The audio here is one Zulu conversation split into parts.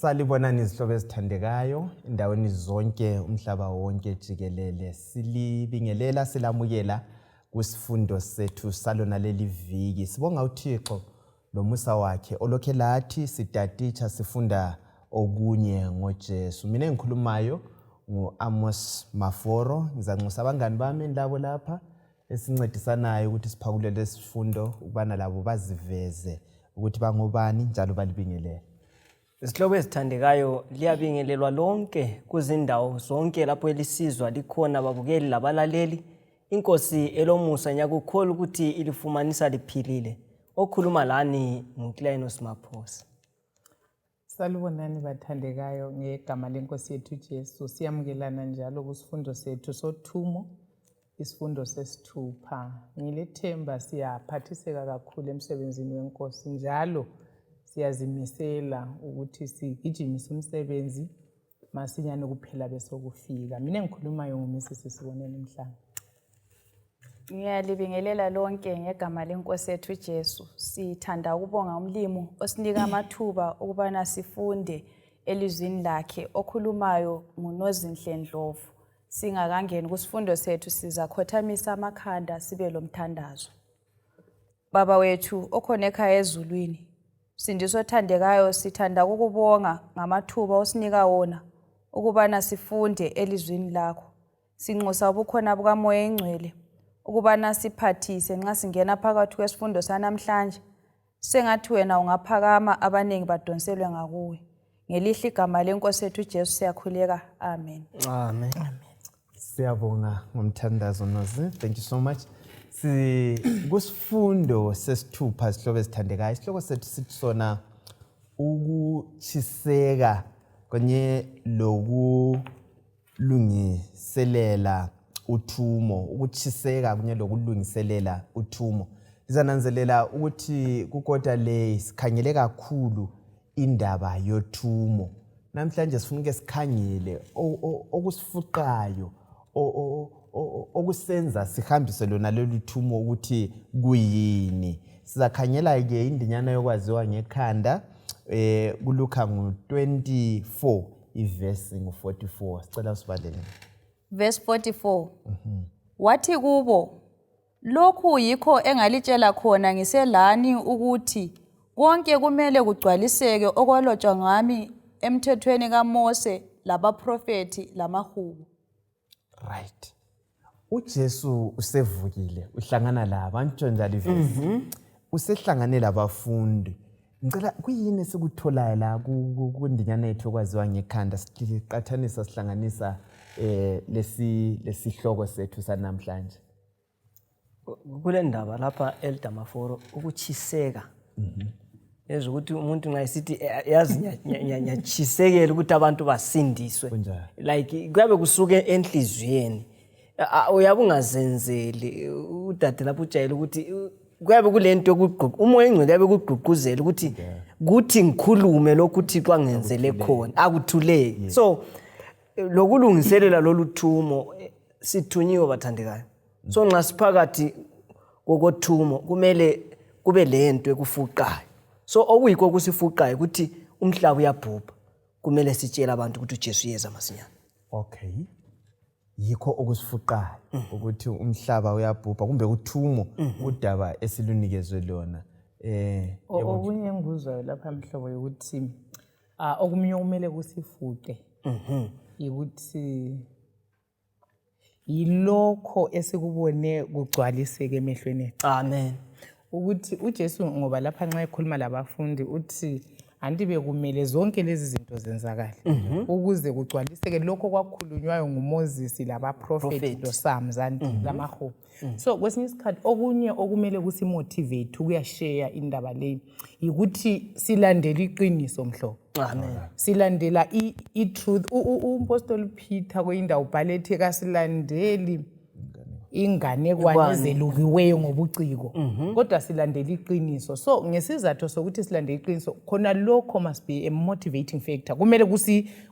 Salibonani izihlobo ezithandekayo endaweni zonke umhlaba wonke jikelele. Silibingelela silamukela kusifundo sethu salona leli viki. Sibonga uThixo lomusa wakhe olokhe lathi sitatitsha sifunda okunye ngoJesu. Mina engikhulumayo ngu-Amos Maforo. Ngizanxusa abangani bami enilabo lapha esincedisanayo ukuthi siphakulele lesifundo ukubana labo baziveze ukuthi bangobani njalo balibingelele. Zihlobo ezithandekayo, liyabingelelwa lonke kuzindawo zonke lapho elisizwa likhona babukeli labalaleli. Inkosi elomusa ngiyakukholwa ukuthi ilifumanisa liphilile. Okhuluma lani nguClainos Maphosa. Salibonani bathandekayo ngegama lenkosi yethu Jesu. Siyamukelana njalo kusifundo sethu sothumo, isifundo sesithupha. Ngilethemba siyaphathiseka kakhulu emsebenzini wenkosi njalo siyazimisela ukuthi sigijimise umsebenzi masinyane kuphela besokufika. Mina engikhulumayo nguMrs Siboneni Mhlanga. Ngiyalibingelela lonke ngegama lenkosi yethu Jesu. Sithanda ukubonga umlimu osinika amathuba ukubana sifunde elizwini lakhe okhulumayo nguNozinhle Ndlovu. Singakangeni kusifundo sethu sizakhothamisa amakhanda sibe lomthandazo. Baba wethu okhona ekhaya ezulwini, Msindisi othandekayo, sithanda ukukubonga ngamathuba osinika wona ukubana sifunde elizwini lakho. Sinxusa ubukhona bukaMoya Engcwele ukubana siphathise nxa singena phakathi kwesifundo sanamhlanje. Sengathi wena ungaphakama abaningi badonselwe ngakuwe. Ngelihle igama lenkosi yethu uJesu siyakhuleka. Amen. Amen. Siyabonga ngomthandazo Nozi. Thank you so much. Si kusifundo sesithupha sihloko esithandekayo. Isihloko sethu sithi sona ukutshiseka kanye loku lungiselela uthumo ukutshiseka kunye lokulungiselela uthumo lizananzelela ukuthi kukota le sikhangele kakhulu indaba yothumo namhlanje sifuna uke sikhangele okusifuqayo okusenza sihambise lona lolu thumo ukuthi kuyini sizakhangela-ke indinyana yokwaziwa ngekhanda eh kuLuka ngu-24 ivesi ngu-44 sicela usibalele Verse 44. Wathi kubo, Lokhu yikho engalitshela khona ngiselani ukuthi konke kumele kugcwaliseke okwalotshwa ngami emthethweni kaMose labaphrofethi lamahubo. Right. uJesu usevukile uhlangana labo antsho njalo ivesi mm -hmm. usehlangane labafundi ngicela kuyini esikutholayo la kundinyana yethu okwaziwa ngekhanda siqathanisa sihlanganisa eh lesi lesihloko sethu sanamhlanje Kule ndaba lapha Elder Maforo ukutshiseka ezwa ukuthi umuntu nxa esithi eh, yazi ngiyatshisekela ukuthi abantu basindiswe Kunjalo. Like kuyabe kusuke enhliziyweni. Uyabe ungazenzeli udade lapho ujayele ukuthi kuyabe kulento yokugqugqu umoya engcwele yabe kugqugquzela ukuthi kuthi ngikhulume lokhu uThixo angenzele khona akuthuleki. So lokulungiselela lolu thumo sithunyiwe bathandekayo. So nxa siphakathi kokothumo kumele kube lento ekufuqayo. So okuyikho okusifuqayo ukuthi umhlaba uyabhubha, kumele sitshele abantu ukuthi uJesu uyeza masinyane. Okay, yikho okusifuqayo ukuthi umhlaba uyabhubha kumbe uthumo udaba esilunikezwe lona yebo. Okunye engikuzwayo lapha mhlobo yokuthi okunye okumele kusifuqe yikuthi yilokho esikubone kugcwaliseke emehlweni ethu. Amen. Ukuthi uJesu ngoba lapha nxa ekhuluma labafundi uthi anti bekumele zonke lezi zinto zenzakale ukuze kugcwaliseke lokho kwakhulunywayo nguMoses labaprofethi Prophet. loPsalms anti lamahubo. So kwesinye isikhathi okunye okumele kusimotivate ukuyasheya indaba leyi yikuthi silandela iqiniso mhlobo. Amen. Silandela i-truth. Umpostoli Peter kwenye indawo ubhale ethi kasilandeli inganekwane Ikwane. ezelukiweyo ngobuciko kodwa silandela iqiniso. So ngesizathu sokuthi silandele iqiniso khona lokho must be a motivating factor. Kumele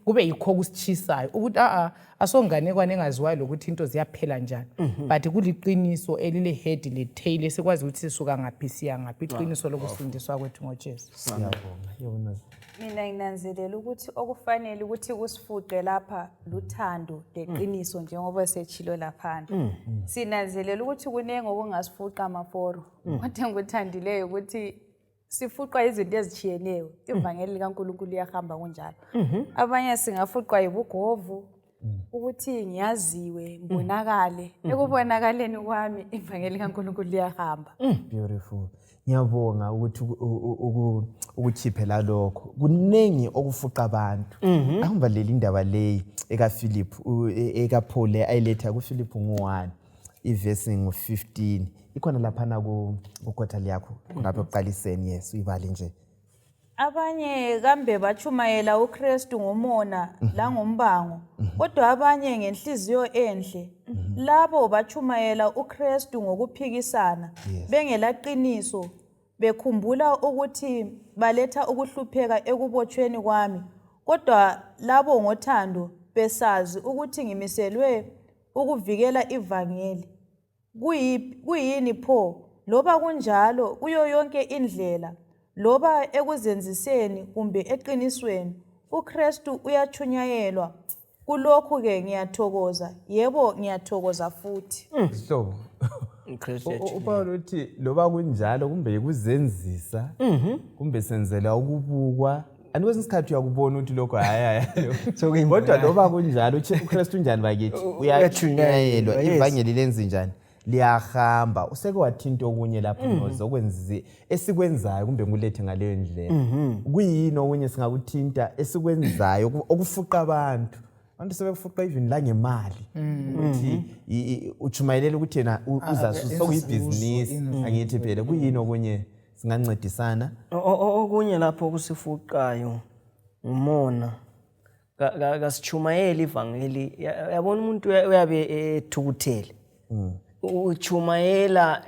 kube yikho okusitshisayo ukuthi a Asonganekwane engaziwayo lokuthi into ziyaphela njani, but kuliqiniso elile head le tail esikwazi ukuthi sisuka ngaphi siya ngaphi, iqiniso lokusindiswa kwethu ngoJesu. Siyabonga. Yebo, Nozi. Mina nginanzelela ukuthi okufanele ukuthi kusifuqe lapha luthando leqiniso, njengoba setshilo laphana. Sinanzelela ukuthi kuningi okungasifuqa, maforo. Kodwa engikuthandileyo ukuthi sifuqwa izinto ezitshiyeneyo. Ivangeli likaNkulunkulu liyahamba kunjalo. Abanye singafuqwa yibugovu, ukuthi ngiyaziwe, ngibonakale. Ekubonakaleni kwami ivangeli likaNkulunkulu liyahamba. Beautiful. Ngiyabonga ukuthi ukukhiphe lalokho. Kuningi okufuqa abantu. Angibaleli indaba leyi ekaPhilip, ekaPaul ayiletha kuPhilip ngu1, ivesi ngu15. Ikhona laphana ku kukota yakho ngapha ekuqaliseni, yes, uyibale nje. Abanye kambe batshumayela uKristu ngomona langombango, kodwa abanye ngenhliziyo enhle. Labo batshumayela uKristu ngokuphikisana, bengelaqiniso, bekhumbula ukuthi baletha ukuhlupheka ekubotshweni kwami, kodwa labo ngothando, besazi ukuthi ngimiselwe ukuvikela ivangeli. Kuyini pho? Loba kunjalo, kuyo yonke indlela, loba ekuzenziseni kumbe eqinisweni, uKristu uyatshunyayelwa. Kulokhu-ke ngiyathokoza, yebo, ngiyathokoza futhi. Zihlobo. uKristu uPaul uthi loba kunjalo, kumbe yikuzenzisa, kumbe senzela ukubukwa, anti kwesinye isikhathi uyakubona ukuthi lokho hayi hayi. Sokuyimbono. Kodwa loba kunjalo, uKristu unjani bakithi? Uyatshunyayelwa, Uyatshunyayelwa. Yes. Ivangeli lenzi njani? Liyahamba. Useke wathinta okunye lapho, Nozi, okwenzi esikwenzayo, kumbe ngikulethe ngaleyo ndlela. Kuyini okunye singakuthinta esikwenzayo okufuqa abantu? Abantu sebefuqa even la ngemali, ukuthi utshumayelela ukuthi yena uzazuza, sokuyibhizinisi, angithi phela. Kuyini okunye singancedisana? Okunye lapho okusifuqayo ngumona. Kasitshumayeli ivangeli. Yabona, umuntu uyabe ethukuthele, utshumayela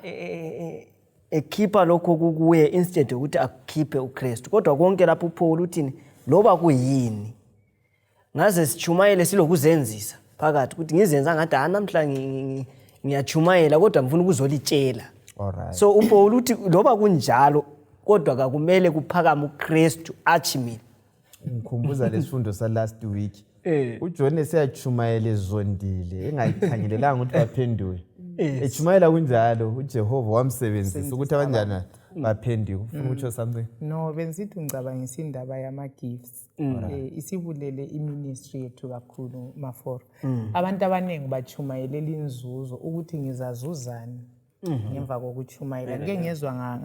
ekhipha lokho kukuye instead yokuthi akhiphe uKristu. Kodwa konke lapho uPaul uthini? Loba kuyini, ngaze sitshumayele silokuzenzisa phakathi, ukuthi ngizenza ngathi ha namhla ngiyatshumayela, kodwa ngifuna ukuzolitshela. So uPaul uthi loba kunjalo, kodwa kakumele kuphakame uKristu, athi mina. Ngikhumbuza lesifundo sa last week. UJohn eseyatshumayela ezondile, engayikhangelelanga ukuthi baphenduke. Etshumayela kunjalo, uJehova wamsebenzisa ukuthi abanjani baphenduke. Ufuna ukutsho something? No, bengisithi ngicabangisa indaba yama-gifts. Isibulele iministry yethu kakhulu, maforo. Abantu abaningi batshumayelela inzuzo, ukuthi ngizazuzani ngemva kokutshumayela. Ngike ngezwa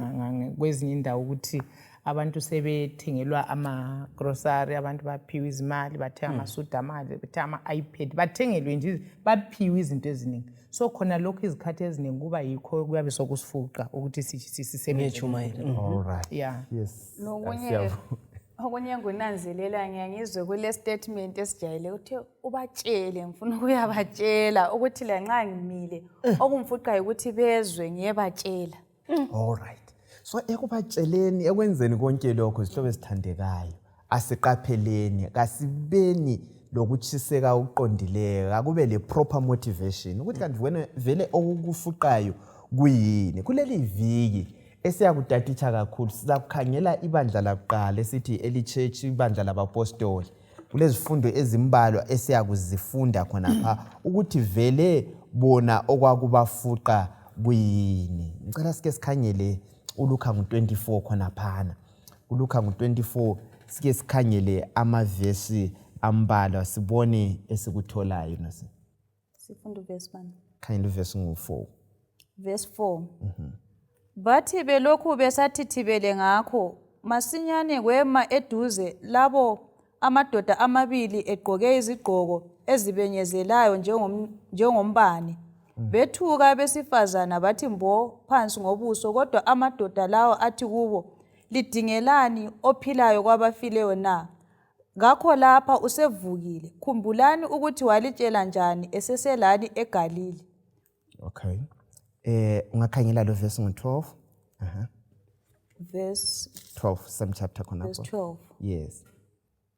kwezinye indawo ukuthi abantu sebethengelwa ama-grocery, abantu baphiwe izimali, bathenga amasudu amali, bathenga ama-iPad, bathengelwe nje, baphiwe izinto eziningi. So khona lokhu izikhathi eziningi kuba yikho kuyabe sokusifuqa ukuthi sisebenze. Ngiyatshumayela. All right. Yeah. Yes. Nokunye Siyabonga. okunye ngunanzelela, ngiyangizwe kule statement esijayele ukuthi ubatshele, ngifuna ukuyabatshela ukuthi lanxa ngimile, okumfuqayo ukuthi bezwe, ngiyebatshela. All right. So ekubatsheleni, ekwenzeni konke lokho, zihlobo ezithandekayo, asiqapheleni, kasibeni lokutshiseka okuqondileyo, akube le proper motivation ukuthi kanti wena vele okukufuqayo kuyini. Kuleli viki esiyakutaditsha kakhulu, sizakukhangela ibandla lakuqala esithi early church, ibandla labapostoli. Kulezifundo ezimbalwa esiyakuzifunda khonapha ukuthi vele bona okwakubafuqa kuyini. Ngicela sike sikhangele uLuka ngu-24 khonaphana. ULuka ngu-24, sike sikhangele amavesi ambalwa, sibone esikutholayo. Nasi Sifunda uvesi 1. Khangela uvesi ngu-4. Verse 4. Bathi belokhu besathithibele ngakho, masinyane kwema eduze labo amadoda amabili egqoke izigqoko ezibenyezelayo njengombane. Bethuka abesifazana, bathi mbo phansi ngobuso, kodwa amadoda lawo athi kubo, "Lidingelani ophilayo kwabafileyo na? Kakho lapha, usevukile. Khumbulani ukuthi walitshela njani eseselani eGalili." Okay, ungakhangela lo verse ngu-12. Aha. Verse 12, same chapter khonapho. Verse 12. Yes.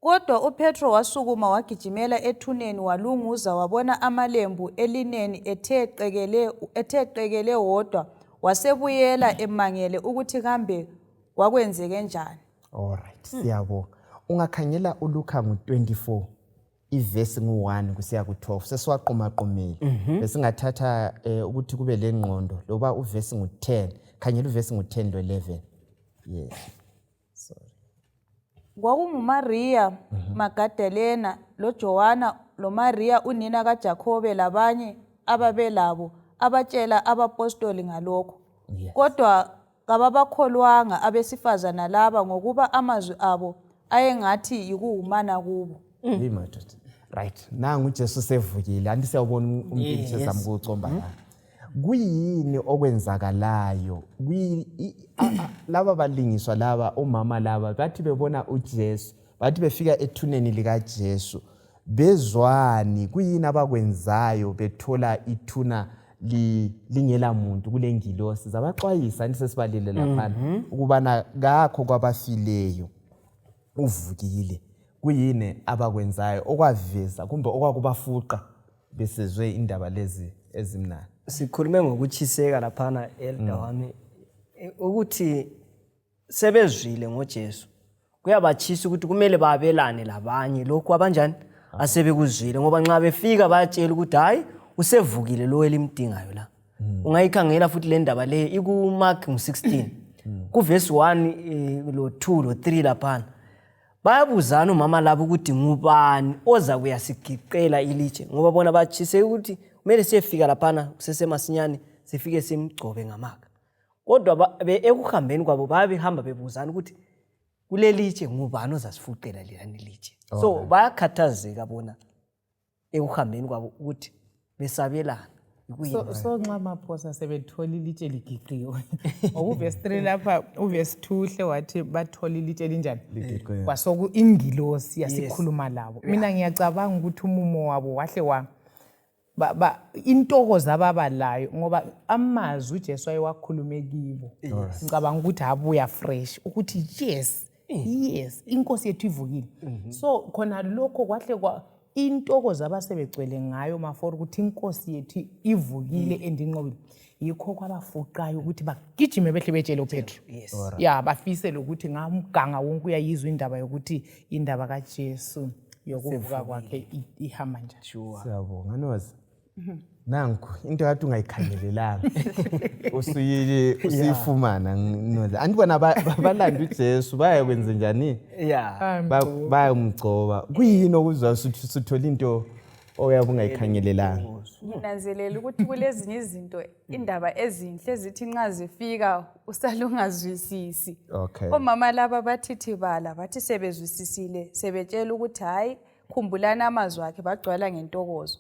Kodwa uPetro wasukuma wagijimela ethuneni walunguza wabona amalembu elineni ethe qekele ethe qekele wodwa wasebuyela emangele ukuthi kambe kwakwenzeke njani. Alright, siyabonga. Ungakhangela uLuka ngu-24 ivesi ngu-1 kusiya ku-12 sesiwaqumaqumile. Besingathatha ukuthi kube lengqondo loba uvesi ngu-10. Khangela uvesi ngu-10 lo-11. Yes. Sorry. KwakunguMariya Magadalena loJowana loMariya unina kaJakhobe labanye ababelabo abatshela abapostoli ngalokho. Yes. Kodwa kababakholwanga abesifazana laba ngokuba amazwi abo ayengathi yikuwumana kubo. Hey madoda. Right. Nangu uJesu sevukile. Anti siyawubona umpikitsha zami kucomba la. Kuyini okwenzakalayo? Laba balingiswa laba omama laba bathi bebona uJesu, bathi befika ethuneni likaJesu bezwani? Kuyini abakwenzayo bethola ithuna lingela muntu kulengilosi zabaxwayisa? Anti sesibalile laphana ukubana kakho kwabafileyo, uvukile. Kuyini abakwenzayo okwaveza kumbe okwakubafuqa besezwe indaba lezi ezimnandi? Sikhulume ngokutshiseka laphana, elder wami, ukuthi sebezwile ngoJesu kuyabatshisa ukuthi kumele babelane labanye lokhu abanjani asebekuzwile, ngoba nxa befika bayatshela ukuthi hayi, usevukile lo elimdingayo la. Ungayikhangela futhi le ndaba le ikuMark ngu-16 kuvesi 1 lo 2 lo 3 laphana, bayabuzana umama labo ukuthi ngubani oza kuyasigiqela ilitshe, ngoba bona batshiseke ukuthi kumele siyefika laphana kusesemasinyane, sifike simgcobe ngamakha. Kodwa ekuhambeni kwabo babehamba bebuzana ukuthi kulelitshe, ngubani ozasifuqela lelani litshe? So bayakhathazeka bona ekuhambeni kwabo ukuthi besabelana. So, so nxa maphosa sebethola ilitshe ligiqiwe, ngoba uvesi 3 lapha, uvesi 2 hle wathi bathola ilitshe linjani? Ligiqiwe. Kwasoku ingilosi yasikhuluma labo. Mina ngiyacabanga ukuthi umumo wabo wahle wa intokozo ababalayo, ngoba amazwi uJesu ayewakhulume kibo, ngicabanga ukuthi abuya fresh ukuthi yes, inkosi yethu ivukile. So khona lokho kwahle kwa intokozo abasebegcwele ngayo mafora ukuthi inkosi yethu ivukile and inqobile, yikho kwabafuqayo ukuthi bagijime behle betshele uPetro. Ya, bafise lokuthi ngamganga wonke uyayizwa indaba yokuthi indaba kaJesu yokuvuka kwakhe ihamba njani. Siyabonga, Nozi. Nanku into kade ungayikhangelelanga usuyifumana, Nozi. Antibona balanda uJesu bayakwenze njani? Bayamgcoba. Kuyini okuzwa usuthola into oyabe ungayikhangelelanga? Nginanzelela ukuthi kulezinye izinto, indaba ezinhle ezithi nxa zifika usalungazwisisi. Omama laba bathithibala, bathi sebezwisisile sebetshela ukuthi hayi, khumbulani amazwi akhe, bagcwala ngentokozo.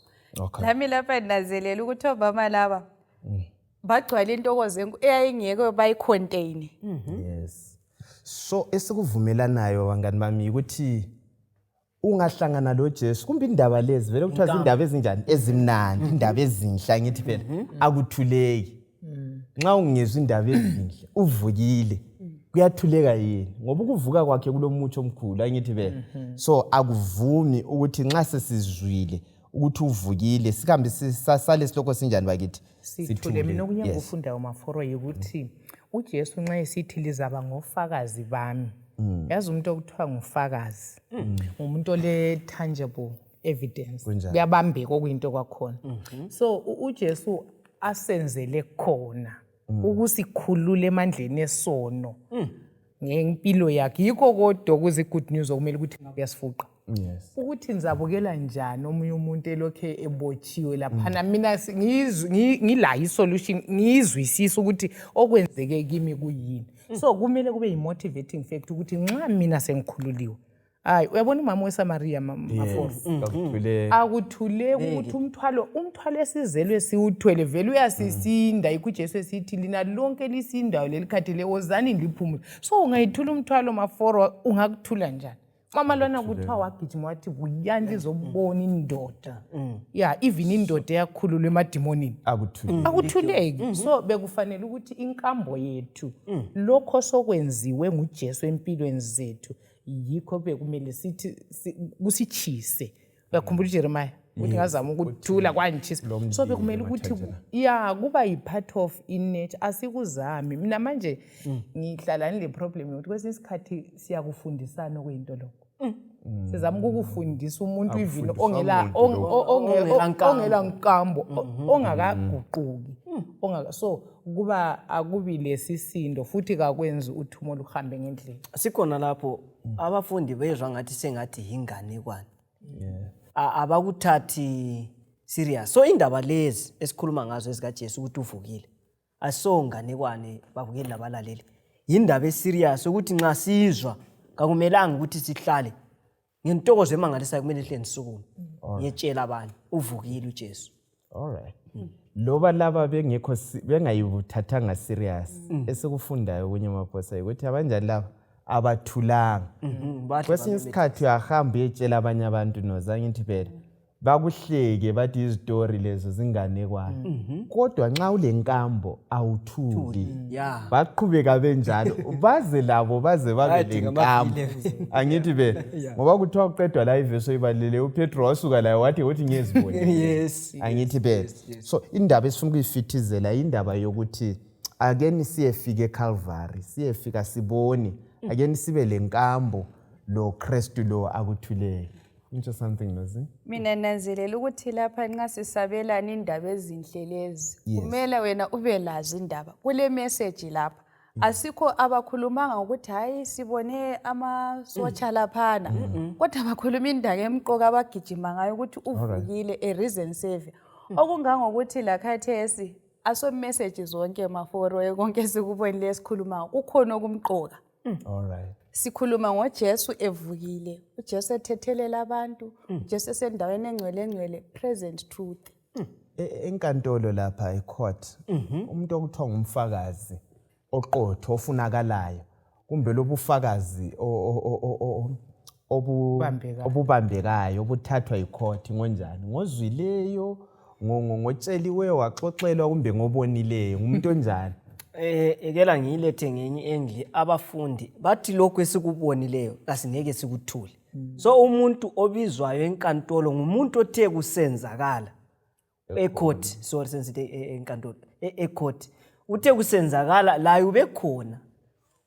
Lami lapha ndinanzelela ukuthi omama laba bagcwala intokozo eyayingeke bayicontaine. Yes. So esikuvumelanayo bangani bami ukuthi ungahlangana lo Jesu kumbe indaba lezi vele kuthiwa zindaba ezinjani? Ezimnandi, indaba ezinhle, angithi phela akuthuleki. Nxa ungezwa indaba ezinhle uvukile, kuyathuleka yini? Ngoba ukuvuka kwakhe kulomutsho omkhulu, angithi phela. So akuvumi ukuthi nxa sesizwile ukuthi uvukile sihambe sale silokho sinjani bakithi? Sithule. Mina okunye engikufundayo maforo yikuthi uJesu nxa esithi lizaba ngofakazi bami, yazi umuntu okuthiwa ngufakazi ngumuntu ole tangible evidence. Kuyabambeka okuyinto kwakhona. So uJesu asenzele khona ukusikhulula emandleni esono ngempilo yakhe, yikho kodwa okuzi good news okumele ukuthi ngabe uyasifuqa ukuthi ngizabukela njani omunye umuntu elokhe ebotshiwe laphana. Mina ngilayo isolution, ngiyizwisisa ukuthi okwenzeke kimi kuyini. So kumele kube yi-motivating fact ukuthi nxa mina sengikhululiwe, hayi, uyabona umama weSamariya, maforo, Akuthuleki. Akuthuleki ukuthi umthwalo esizelwe siwuthwele vele uyasisinda. Yikho uJesu esithi lina lonke lisindayo lelikhathele, wozani liphumule. So ungayithula umthwalo maforo, ungakuthula njani? Mama lona kuthiwa wagijima wathi buyani lizobona indoda, ya, even indoda eyakhululwa emadimonini. Akuthuleki. Akuthuleki. So bekufanele ukuthi inkambo yethu, lokho sokwenziwe nguJesu empilweni zethu, Yikho bekumele sithi kusitshise. Uyakhumbula uJeremiah ukuthi ngazama ukuthula kwangitshisa. So bekumele ukuthi ya kuba yi-part of i-nature, asikuzami. Mina manje ngihlala ngile problem yokuthi kwesinye isikhathi siyakufundisana okuyinto lokho. Sizama ukukufundisa umuntu even ongela ongela nkambo, ongakaguquki, ongaka, so kuba akubi lesisindo futhi kakwenzi uthumo luhambe ngendlela. Sikhona lapho abafundi bezwa ngathi sengathi yinganekwane, abakuthathi serious. So indaba lezi esikhuluma ngazo ezikaJesu ukuthi uvukile asonganekwane, babukeli labalaleli, yindaba eserious ukuthi nxa sizwa kakumelanga ukuthi sihlale ngentokozo emangalisayo, kumele hle nisukume ngiyetshela abanye uvukile uJesu. Alright. Loba laba bengekho bengayibuthathanga serious, esikufundayo kunye maphosa ukuthi abanjani laba abathulanga. Bahle. Kwesinye isikhathi uyahamba uyetshela abanye abantu, nozange ngithi phela bakuhleke bathi izitori lezo zinganekwane, kodwa nxa ulenkambo awuthuli. Baqhubeka benjalo baze labo baze babe Bayadinga lenkambo. amavili. Angithi be ngoba kuthiwa kuqedwa la ivesi oyibalile, uPetro wasuka laye wathi uthi ngiyezibonile. Angithi be so indaba esifuna ukuyifithizela indaba yokuthi akeni siyefika eCalvary, siyefika sibone, akeni sibe lenkambo lo Kristu lo akuthuleyo. Into something, Nozi. Mina nanzelela ukuthi lapha nxa sisabelana indaba ezinhle lezi, kumele wena ube lazo indaba. Kule message lapha. Asikho abakhulumanga ngokuthi hayi sibone amasotsha laphana, kodwa bakhuluma indaba emqoka abagijima ngayo ukuthi uvukile, a risen savior. Okungangokuthi lakhathesi aso message zonke maforo konke sikubonile esikhuluma kukhona okumqoka. Sikhuluma ngoJesu evukile, uJesu ethethelela abantu, uJesu esendaweni engcwele engcwele, present truth. Enkantolo lapha ecourt, umuntu okuthiwa ngumfakazi oqotho ofunakalayo kumbe lobufakazi Obubambekayo. Obubambekayo obuthathwa yicourt ngonjani? Ngozwileyo, ngotsheliweyo waxoxelwa, kumbe ngobonileyo? Ngumuntu onjani? Ekela ngiyilethe ngenye endle. Abafundi bathi lokhu esikubonileyo kasingeke sikuthule. So umuntu obizwayo enkantolo ngumuntu othe kusenzakala ecourt, sorry, sensithi enkantolo, ecourt, uthe kusenzakala laye ubekhona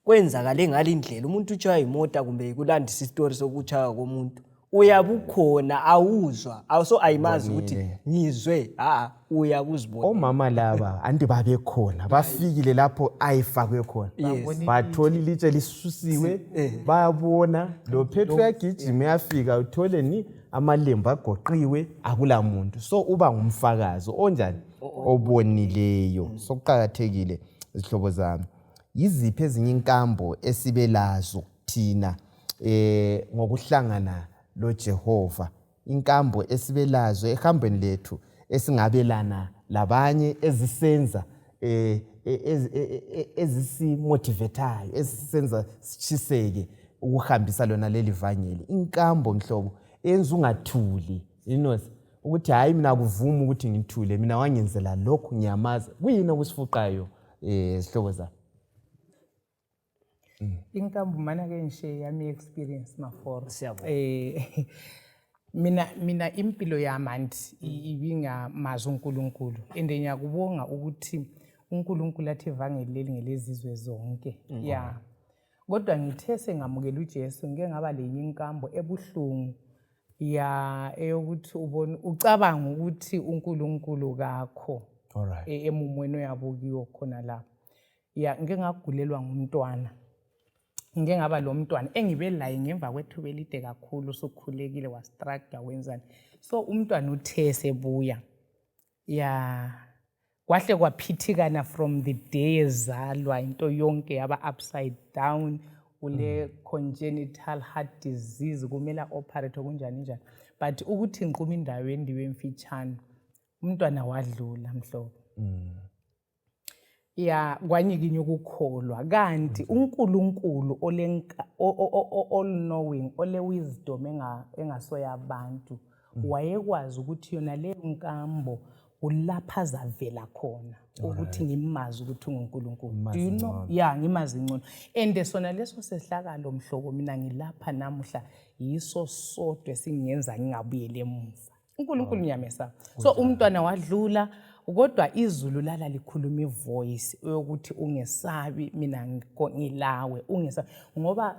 kwenzakale ngalindlela. Umuntu utshaywa imota kumbe kulandisa isitori sokutshaywa komuntu, uyabukhona awuzwa, so ayimazi ukuthi ngizwe, a uyakuzibona. Omama laba anti babekhona, bafikile lapho ayifakwe khona, bathola ilitshe lisusiwe, bayabona lo Petro uyagijima uyafika, uthole ni amalembu agoqiwe, akula muntu. So uba ngumfakazi onjani? Obonileyo. So kuqakathekile, zihlobo zami. Yiziphi ezinye inkambo esibelazo thina ngokuhlangana lo Jehova, inkambo esibelazo ehambweni lethu esingabelana labanye, ezisenza ezisimotivatayo, ezisenza sitshiseke ukuhambisa lona leli vangeli? Inkambo mhlobo eyenza ungathuli inosi ukuthi hayi, mina kuvuma ukuthi ngithule, mina wangenzela lokhu, ngiyamazi. Kuyini okusifuqayo, zihlobo zami? Inkambo mana ke ngishe yami experience maforo. Siyabonga. Mina impilo yami anti ibingamazi uNkulunkulu, and ngiyakubonga ukuthi uNkulunkulu athi ivangeli leli ngelezizwe zonke. Ya, kodwa ngithe sengamukela uJesu ngike ngaba lenye inkambo ebuhlungu, ya, eyokuthi ubone ucabanga ukuthi uNkulunkulu kakho emumweni oyabukiwo khona lapho. Ya, ngike ngagulelwa ngumntwana, ngike ngaba lo mntwana engibe laye ngemva kwethuba elide kakhulu, usukhulekile, wastruggle, wenzani. So umntwana uthe sebuya, ya, kwahle kwaphithikana from the day ezalwa, into yonke yaba upside down. Ule congenital heart disease, kumele operate, kunjani njani. But ukuthi ngiquma indawo endiwe emfitshane, umntwana wadlula mhlobo. Ya, kwanyikinya ukukholwa kanti uNkulunkulu olenka all knowing, ole wisdom engasoyabantu, wayekwazi ukuthi yona leyo nkambo. Kulapha azavela khona ukuthi ngimazi ukuthi unguNkulunkulu. Do you know? Yeah, ngimazi ngcono. And sona leso sehlakalo, mhloko, mina ngilapha namuhla, yiso sodwa esingenza ngingabuyeli emuva. UNkulunkulu ngiyamesaba. So umntwana wadlula, kodwa izulu lala likhuluma ivoice yokuthi ungesabi, mina ngilawe, ungesabi, ngoba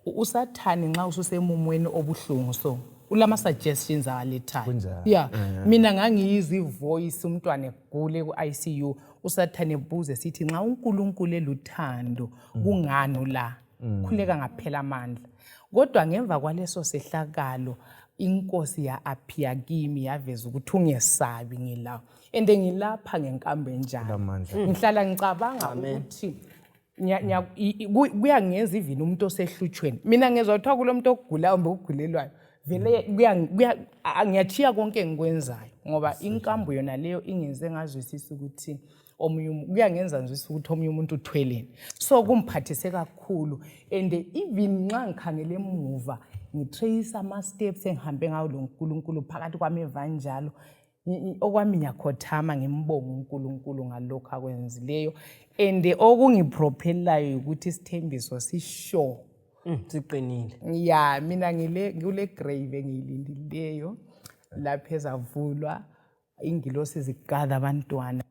usathane nxa ususemumweni obuhlungu, so ulama suggestions awalethayo. Kunjalo. Yeah, mina ngangiyizwa ivoice umntwana egule ku-ICU, usathane ebuze sithi, nxa uNkulunkulu eluthando, kungani ula khuleka ngaphela amandla? Kodwa ngemva kwaleso sehlakalo, inkosi ya-appear kimi, yaveza ukuthi ungesabi, ngilawo and ngilapha ngenkambo enjalo. Kulamandla. Ngihlala ngicabanga ukuthi kuyangenza even umuntu osehlutshweni, mina ngezwa kuthiwa kulo muntu ogulayo kumbe ogulelwayo vele, ngiyachiya konke engikwenzayo, ngoba inkambo yona leyo ingenze ngazwisisa ukuthi omunye kuyangenza ngizwisisa ukuthi omunye umuntu uthweleni. So kumphathise kakhulu, and even nxa ngikhangele emuva, ngitrace ama-steps engihambe ngawo lo Nkulunkulu phakathi kwami evanjalo, okwami ngiyakhothama ngimbonga uNkulunkulu ngalokhu akwenzileyo, and okungipropelayo ukuthi isithembiso sisure. Siqinile. Ya, mina ngile kule grave engiyilindileyo lapho ezavulwa, ingilosi zigada abantwana.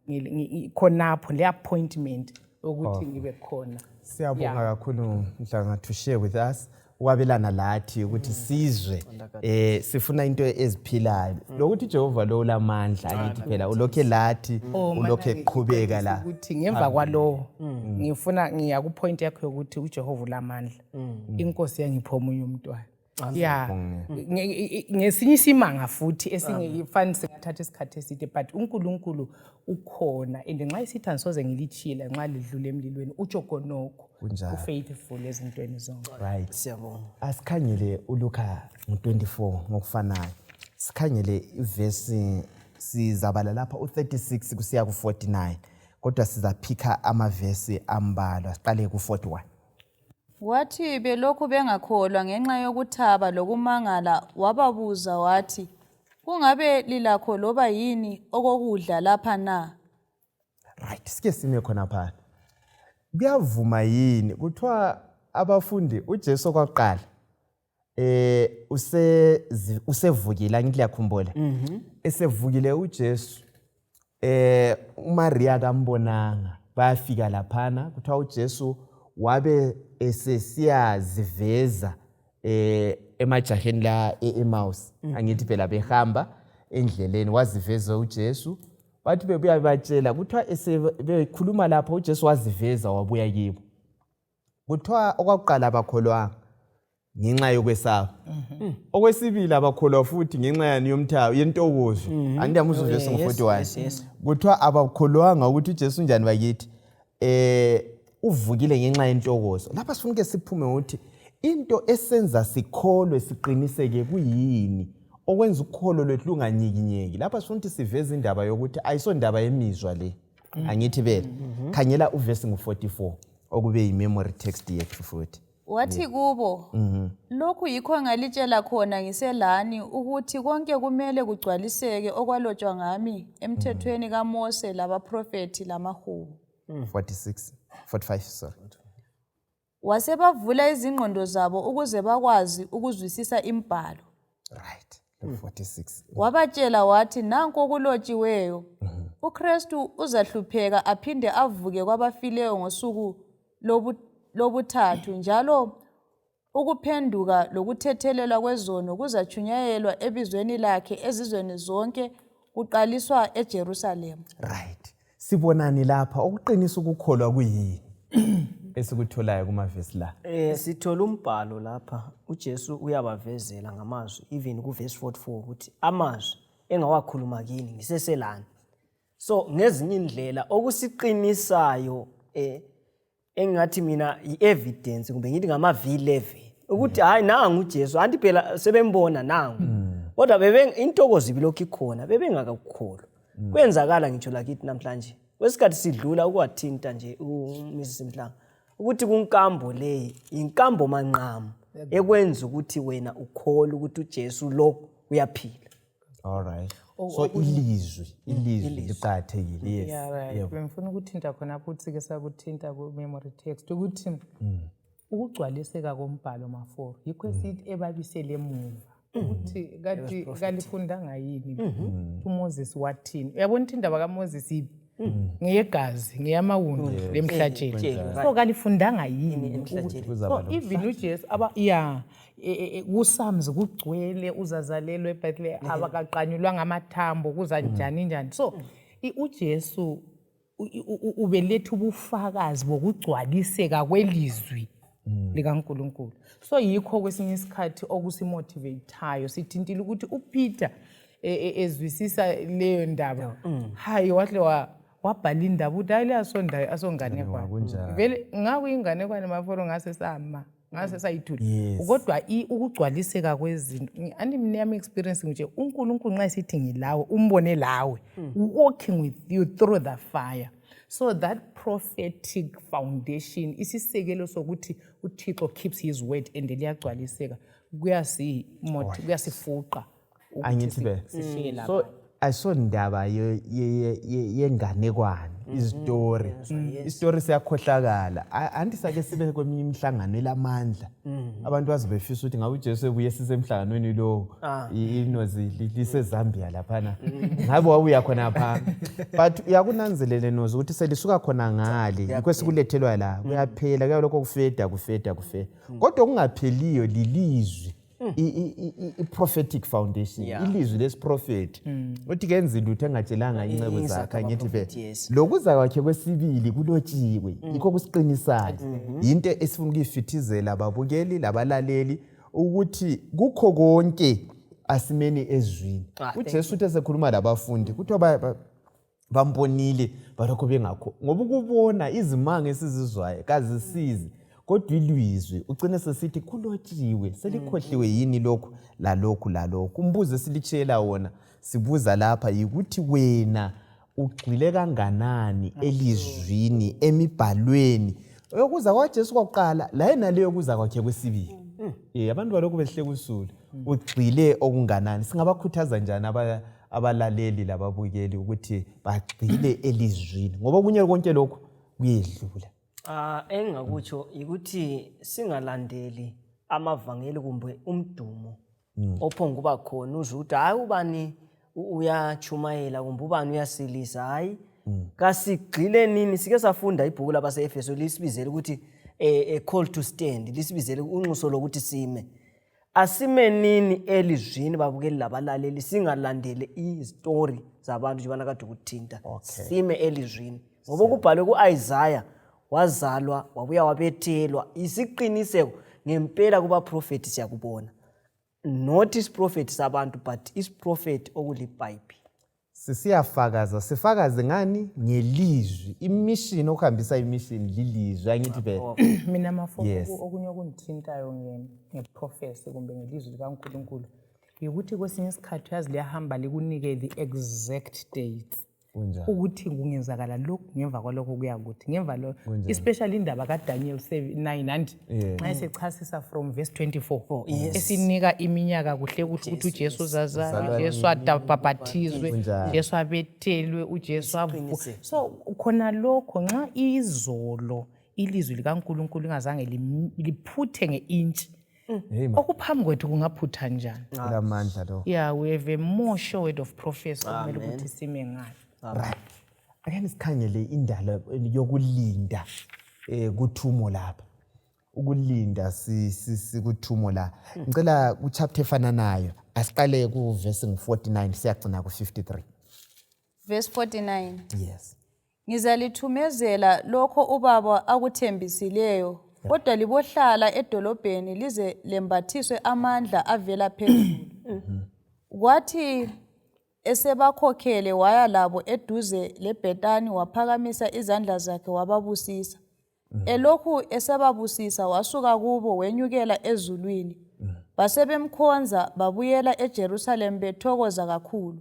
Khonapho le appointment ukuthi ngibe khona. Siyabonga kakhulu, Mhlanga, to share with us, ukwabelana lathi ukuthi sizwe. Sifuna into eziphilayo lokuthi uJehova lo ulamandla, angithi phela ulokhe lathi Oh, mana ulokhe eqhubeka la. Ukuthi ngemva kwalowo ngifuna ngiya kupoint yakho yokuthi uJehova ulamandla. Inkosi yangipha omunye umntwana ya ngesinye isimanga futhi esingefani, singathatha isikhathi eside, but uNkulunkulu ukhona, and nxa isithi angisoze ngilitshile nxa lidlule emlilweni, utsho khonokho. Kunjalo. Ufaithful ezintweni zonke. Right. Siyabonga. Asikhangele uLuka ngo-24 ngokufanayo, sikhangele ivesi, sizabala lapha u-36 kusiya ku-49, kodwa sizaphikha amavesi ambalwa, siqale ku-41. Wathi belokhu bengakholwa ngenxa yokuthaba lokumangala, wababuza wathi, "Kungabe lilakho loba yini okokudla lapha na?" Right, sike sime khona phana. Kuyavuma yini kuthiwa abafundi uJesu kwaqala usevukile, angithi liyakhumbula, esevukile uJesu, uMaria kambonanga, bayafika laphana, kuthiwa uJesu wabe esesiyaziveza emajaheni la e-Emmaus, angithi phela behamba endleleni waziveza uJesu, bathi bebuya batshela, kuthiwa bekhuluma lapho uJesu waziveza wabuya kibo, kuthiwa okwakuqala abakholwanga ngenxa yokwesaba, okwesibili abakholwa futhi ngenxa yani yomthabo yentokozo, angithi amuzwa uVesu ngo-41? Yes. Kuthiwa abakholwanga ukuthi uJesu njani bakithi uvukile ngenxa yentokozo. Lapha sifuna ke siphume ukuthi into esenza sikholwe siqiniseke kuyini, okwenza ukholo lwethu lunganyikinyeki. Lapha sifuna ukuthi siveze indaba yokuthi ayisondaba yemizwa le, angithi bele khangela uvesi ngu-44 okube yi-memory text yethu futhi. Wathi kubo, "Lokhu yikho ngalitshela khona ngiselani ukuthi konke kumele kugcwaliseke okwalotshwa ngami emthethweni kaMose labaprofethi lamahubo." 46, 45, sorry. Wasebavula izingqondo zabo ukuze bakwazi ukuzwisisa imbhalo. Right, lo 46. Wabatshela wathi, "Nanku okulotshiweyo. uKristu uzahlupheka aphinde avuke kwabafileyo ngosuku lobuthathu, njalo ukuphenduka lokuthethelelwa kwezono kuzatshunyayelwa ebizweni lakhe ezizweni zonke, kuqaliswa eJerusalema." Right, sibonani lapha okuqinisa ukukholwa? Kuyini esikutholayo kumavesi la? Sithola umbhalo lapha, uJesu uyabavezela ngamazwi, even ku verse 44, ukuthi amazwi engawakhuluma kini ngiseselani. So ngezinye indlela okusiqinisayo engathi mina i-evidence, kumbe ngithi ngama V11, ukuthi hayi, nangu uJesu, anti phela sebembona nangu, kodwa bebe intokozo ibilokhu ikhona, bebengakakukholwa. Kwenzakala ngitsho lakithi namhlanje, kwesikhathi sidlula ukwathinta nje uMrs Mhlanga ukuthi kunkambo leyi inkambo manqamu ekwenza ukuthi wena ukholwe ukuthi uJesu lo uyaphila. All right. So ilizwi, ilizwi liqakathekile. Yes. Yeah, right. Yebo. Bengifuna ukuthinta khonapho ukuthi sike sakuthinta ku-memory text ukuthi ukugcwaliseka kombhalo maforo yikho esithi ebabisele emuva ukuthi kati kalifundanga yini uMoses wathini. Uyabona ukuthi indaba kaMoses iphi? Ngeyegazi, ngeyamawundlu lemhlatshelo. So kalifundanga yini? Kuzaba So even uJesu aba yeah kuPsalms kugcwele uzazalelwe eBethlehem, abakaqanyulwanga amathambo, kuza njani njani. So uJesu ubeletha ubufakazi bokugcwaliseka kwelizwi likaNkulunkulu. So yikho kwesinye isikhathi okusimotivateayo sithintile ukuthi uPeter ezwisisa leyo ndaba, hayi, wahle wabhala indaba ukuthi hayi, leyo asondayo, asonganekwane. Kunjalo. Vele ngakuyinganekwane maforo, ngase sama ngase sayithula. Kodwa ukugcwaliseka kwezinto, anti mina yami experience nje, uNkulunkulu nxa esithi ngilawe, umbone lawe walking with you through the fire. So that prophetic foundation, isisekelo sokuthi uThixo keeps his word and liyagcwaliseka, kuyasifuqa ukuthi Angithi be. sifike lapha. So ayisondaba yenganekwane, izitori, isitori siyakhohlakala. Anti sake sibe kweminye imihlangano elamandla, abantu baze befisa ukuthi ngabe uJesu ebuye sisemhlanganweni lowo. Inozi liseZambia laphana, ngabe wawuya khonapha, but uyakunanzelele nozi ukuthi selisuka khona ngale, yikho esikulethelwa la, kuyaphela, kuyalokho kufeda kufeda kufeda, kodwa okungapheliyo lilizwi, i-prophetic foundation, ilizwi lesiprofethi uthi kenzi lutho engatshelanga inceku zakhe, angithi be? Abaprofethi, yes. Lokuza kwakhe kwesibili kulotshiwe, yikho kusiqinisayo. Yinto esifuna ukuyifithizela ababukeli labalaleli ukuthi kukho konke asimeni ezwini. UJesu uthi esekhuluma labafundi, kuthiwa bambonile, balokho bengakho, ngoba ukubona izimanga esizizwayo kazisizi, kodwa ilizwi ugcine sesithi kulotshiwe, selikhohliwe yini lokhu lalokhu lalokhu. Umbuzo esilitshela wona, sibuza lapha, yikuthi wena ugxile kanganani elizwini, emibhalweni yokuza kwaJesu kwakuqala laye naleyo kuza kwakhe kwesibili? Abantu balokhu behleka usulu. Ugxile okunganani? Singabakhuthaza njani abalaleli lababukeli ukuthi bagxile elizwini, ngoba okunye konke lokhu kuyedlula? Ah, engingakutsho ukuthi singalandeli amavangeli kumbe umdumo ophonga kuba khona, uzwe ukuthi hayi, ubani uyachumayela kumbe ubani uyasilisa. Hayi, kasigxile nini. Sike safunda ibhuku labase-Efeso, lisibizele ukuthi a call to stand, lisibizele unxuso lokuthi sime. Asime nini elizwini, babukeli labalaleli, singalandeli izitori zabantu njengoba kade ukuthinta. Sime elizwini, ngoba kubhalwe ku-Isaya, wazalwa, wabuya wabethelwa, isiqiniseko ngempela kubaprofethi siyakubona, not isiprofethi sabantu but isiprofethi okulibhayibhili. Sisiyafakaza, sifakaze ngani? Ngelizwi. Imission, okuhambisa imission lilizwi, angithi phela? Mina mafo, okunye okungithintayo ngeprophecy kumbe ngelizwi likaNkulunkulu yikuthi kwesinye isikhathi uyazi liyahamba likunike the exact dates ukuthi kungenzakala lokhu, ngemva kwalokho kuya kuthi ngemva lo, especially indaba kaDaniel 9, anti nxa esechasisa from verse 24, esinika iminyaka kuhle kuhle ukuthi uJesu uzazalwa, uJesu adabhabhathizwe, uJesu abethelwe, uJesu avuke. So khona lokho, nxa izolo ilizwi likaNkulunkulu lingazange liphuthe nge-intshi, Hey ma, okuphambi kwethu kungaphutha njani? Kulamandla lo. Yeah, we have a more sure word of prophecy okumele ukuthi sime ngayo. Right, ake sikhangele indaba yokulinda kuthumo lapha, ukulinda sikuthumo la. Ngicela kuchapter efananayo, asiqale ku verse 49 siyagcina ku 53. Verse 49. Yes. Ngizalithumezela lokho ubaba akuthembisileyo, kodwa libohlala edolobheni lize lembathiswe amandla avela phezulu. Kwathi esebakhokhele waya labo eduze leBhetani, waphakamisa izandla zakhe wababusisa. Elokhu esebabusisa wasuka kubo wenyukela ezulwini. Basebemkhonza babuyela eJerusalem bethokoza kakhulu.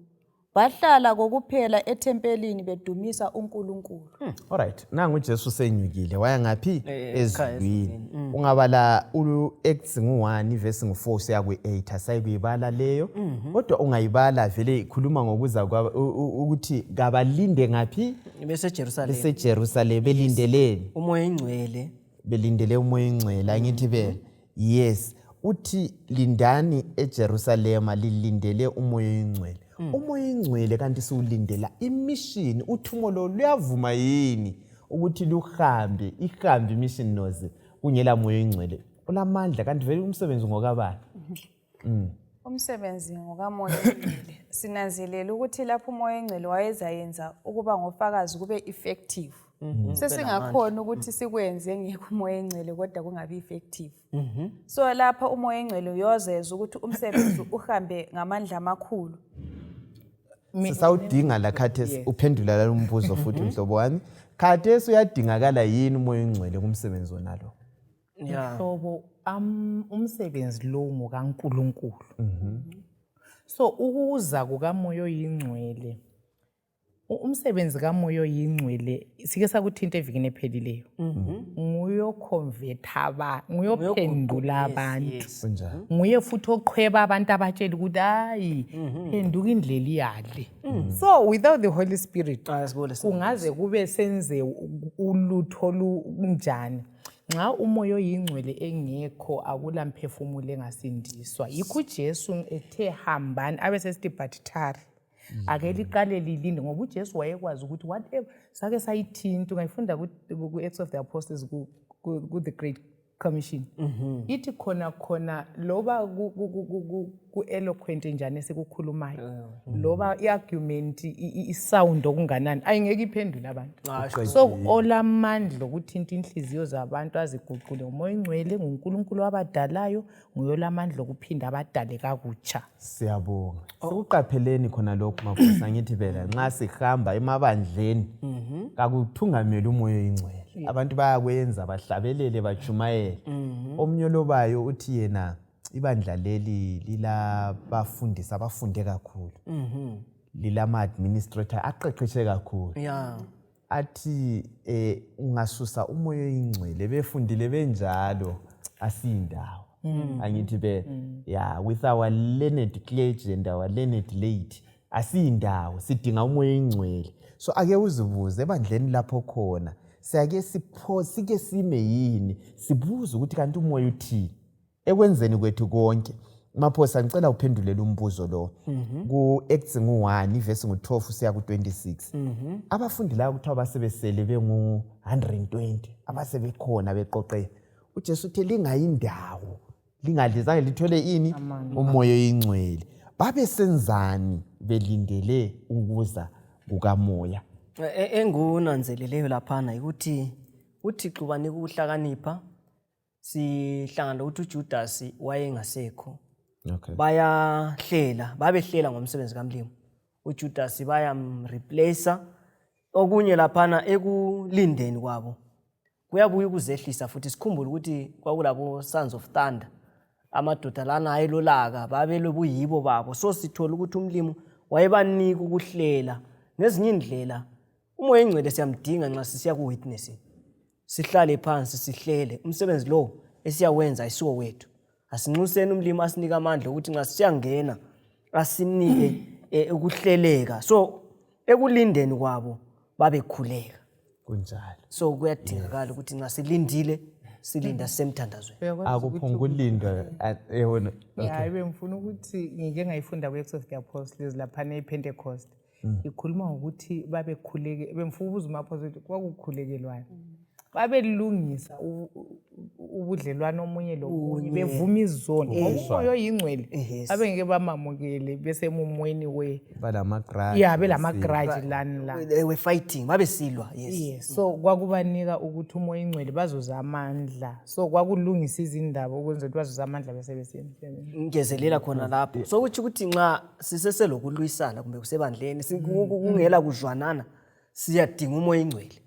Bahlala kokuphela ethempelini bedumisa uNkulunkulu. Alright, nangu uJesu senyukile waya ngaphi? Ekhaya. Ezulwini. Ungabala u-Acts ngu-1 ivesi ngu-4 siya kwi-8 asayikuyibala leyo. Kodwa ungayibala vele ikhuluma ngokuza ukuthi kabalinde ngaphi? BeseJerusalema. BeseJerusalema belindeleni? Umoya ingcwele. Belindele umoya ingcwele angithi be. Yes, uthi lindani eJerusalema lilindele umoya oyingcwele. Umoya oyingcwele kanti siwulindela imission, uthumo lo luyavuma yini ukuthi luhambe, ihambe imission noze kungela moya oyingcwele. Ulamandla kanti vele umsebenzi ngokabani? Umsebenzi ngokamoya oyingcwele. Sinanzelela ukuthi lapho umoya oyingcwele wayezayenza ukuba ngofakazi kube effective. Sesingakhona ukuthi sikwenze ngekho umoya oyingcwele kodwa kungabi effective. So lapha umoya oyingcwele uyozeza ukuthi umsebenzi uhambe ngamandla amakhulu. Sisawudinga la khathesi uphendula lalo mbuzo futhi mhlobo wami. Khathesi uyadingakala yini umoya oyingcwele kumsebenzi wonalo? Mhlobo, umsebenzi lo ngokaNkulunkulu. So ukuza kukamoya oyingcwele, umsebenzi kamoya oyingcwele sike sakuthinta evikini ephelileyo. Nguyoconverta ba, nguyophendula abantu. Kunjalo. Nguye futhi oqhweba abantu abatshela ukuthi hayi phenduka indlela iyale. So without the Holy Spirit kungaze kube senze ulutho lunjani. Nxa umoya oyingcwele engekho akula mphefumulo engasindiswa. Yikho uJesu ethe hambani abe sesithi but tarry. Ake liqale lilinde ngoba uJesu wayekwazi ukuthi whatever sake sayithinta ungayifunda ku-Acts of the Apostles ku the Great Commission. Ithi khona khona loba ku-eloquent njani esikukhulumayo loba i-argument i-sound okunganani ayingeke iphendule abantu. So olamandla okuthinta inhliziyo zabantu aziguqule umoya oyingcwele nguNkulunkulu wabadalayo nguye olamandla okuphinda abadale kakutsha. Siyabonga. Sikuqapheleni khona lokhu Mafosa ngithi phela nxa sihamba emabandleni kakuthungameli umoya oyingcwele. Abantu bayakwenza bahlabelele batshumayele. Omunye olobayo uthi yena ibandla leli lilabafundisi abafunde kakhulu. Lilama administrator aqeqeshe kakhulu. Athi ungasusa umoya oyingcwele befundile benjalo asiyindawo. Angithi be yeah, with our learned clergy and our learned laity asiyindawo, sidinga umoya oyingcwele. So ake uzibuze ebandleni lapho khona siyake sike sime yini sibuze ukuthi kanti umoya uthini ekwenzeni kwethu konke. Maphosa ngicela uphendulele umbuzo lo. Ku-Acts ngu-1 ivesi ngu-12 siya ku-26. Abafundi laba kuthiwa basebesele bengu-120 abasebekhona beqoqeka. uJesu uthe lingayindawo lingadlizange lithole ini umoya oyingcwele. Babesenzani belindele ukuza kukamoya? Engunanzeleleyo laphana ukuthi uThixo ubanika ukuhlakanipha. Sihlangana lokuthi uJudas wayengasekho. Bayahlela, babehlela ngomsebenzi kaMlimu. uJudas bayamreplacer. Okunye laphana ekulindeni kwabo kuyabuya ukuzehlisa futhi. Sikhumbule ukuthi kwakulabo Sons of Thunder, amadoda lana ayelolaka, babelobuyibo babo. So sithola ukuthi uMlimu wayebanika ukuhlela ngezinye indlela. Umoya oyingcwele siyamdinga nxa sisiya ku-witnessing. Sihlale phansi sihlele umsebenzi lo esiyawenza ayisiwo wethu. Asinxuseni uMlimu asinike amandla ukuthi nxa siyangena asinike ukuhleleka. So ekulindeni kwabo babekhuleka. Kunjalo. So kuyadingakala ukuthi nxa silindile silinda sisemthandazweni. Akuphungukulindwa yona. Hayi, bengifuna ukuthi ngike ngayifunda ku-Acts of the Apostles laphana ePentecost. Ikhuluma ngokuthi babekhuleke, bengifuna ukubuza uMaphosa ukuthi kwakukhulekelwani. Babelungisa ubudlelwano omunye lomunye, bevuma izono. Umoya oyingcwele abengeke bamamukele besemumweni we balama-grudge. Yeah, belama-grudge lani la. They were fighting, babesilwa. Yes. Yes. So kwakubanika ukuthi umoya oyingcwele bazuze amandla. So kwakulungisa izindaba ukwenzela ukuthi bazuze amandla bese besiya emsebenzini. Ngezelela khona lapho. So kutsho ukuthi nxa siseselokulwisana kumbe kusebandleni, kungela kuzwanana, siyadinga umoya oyingcwele.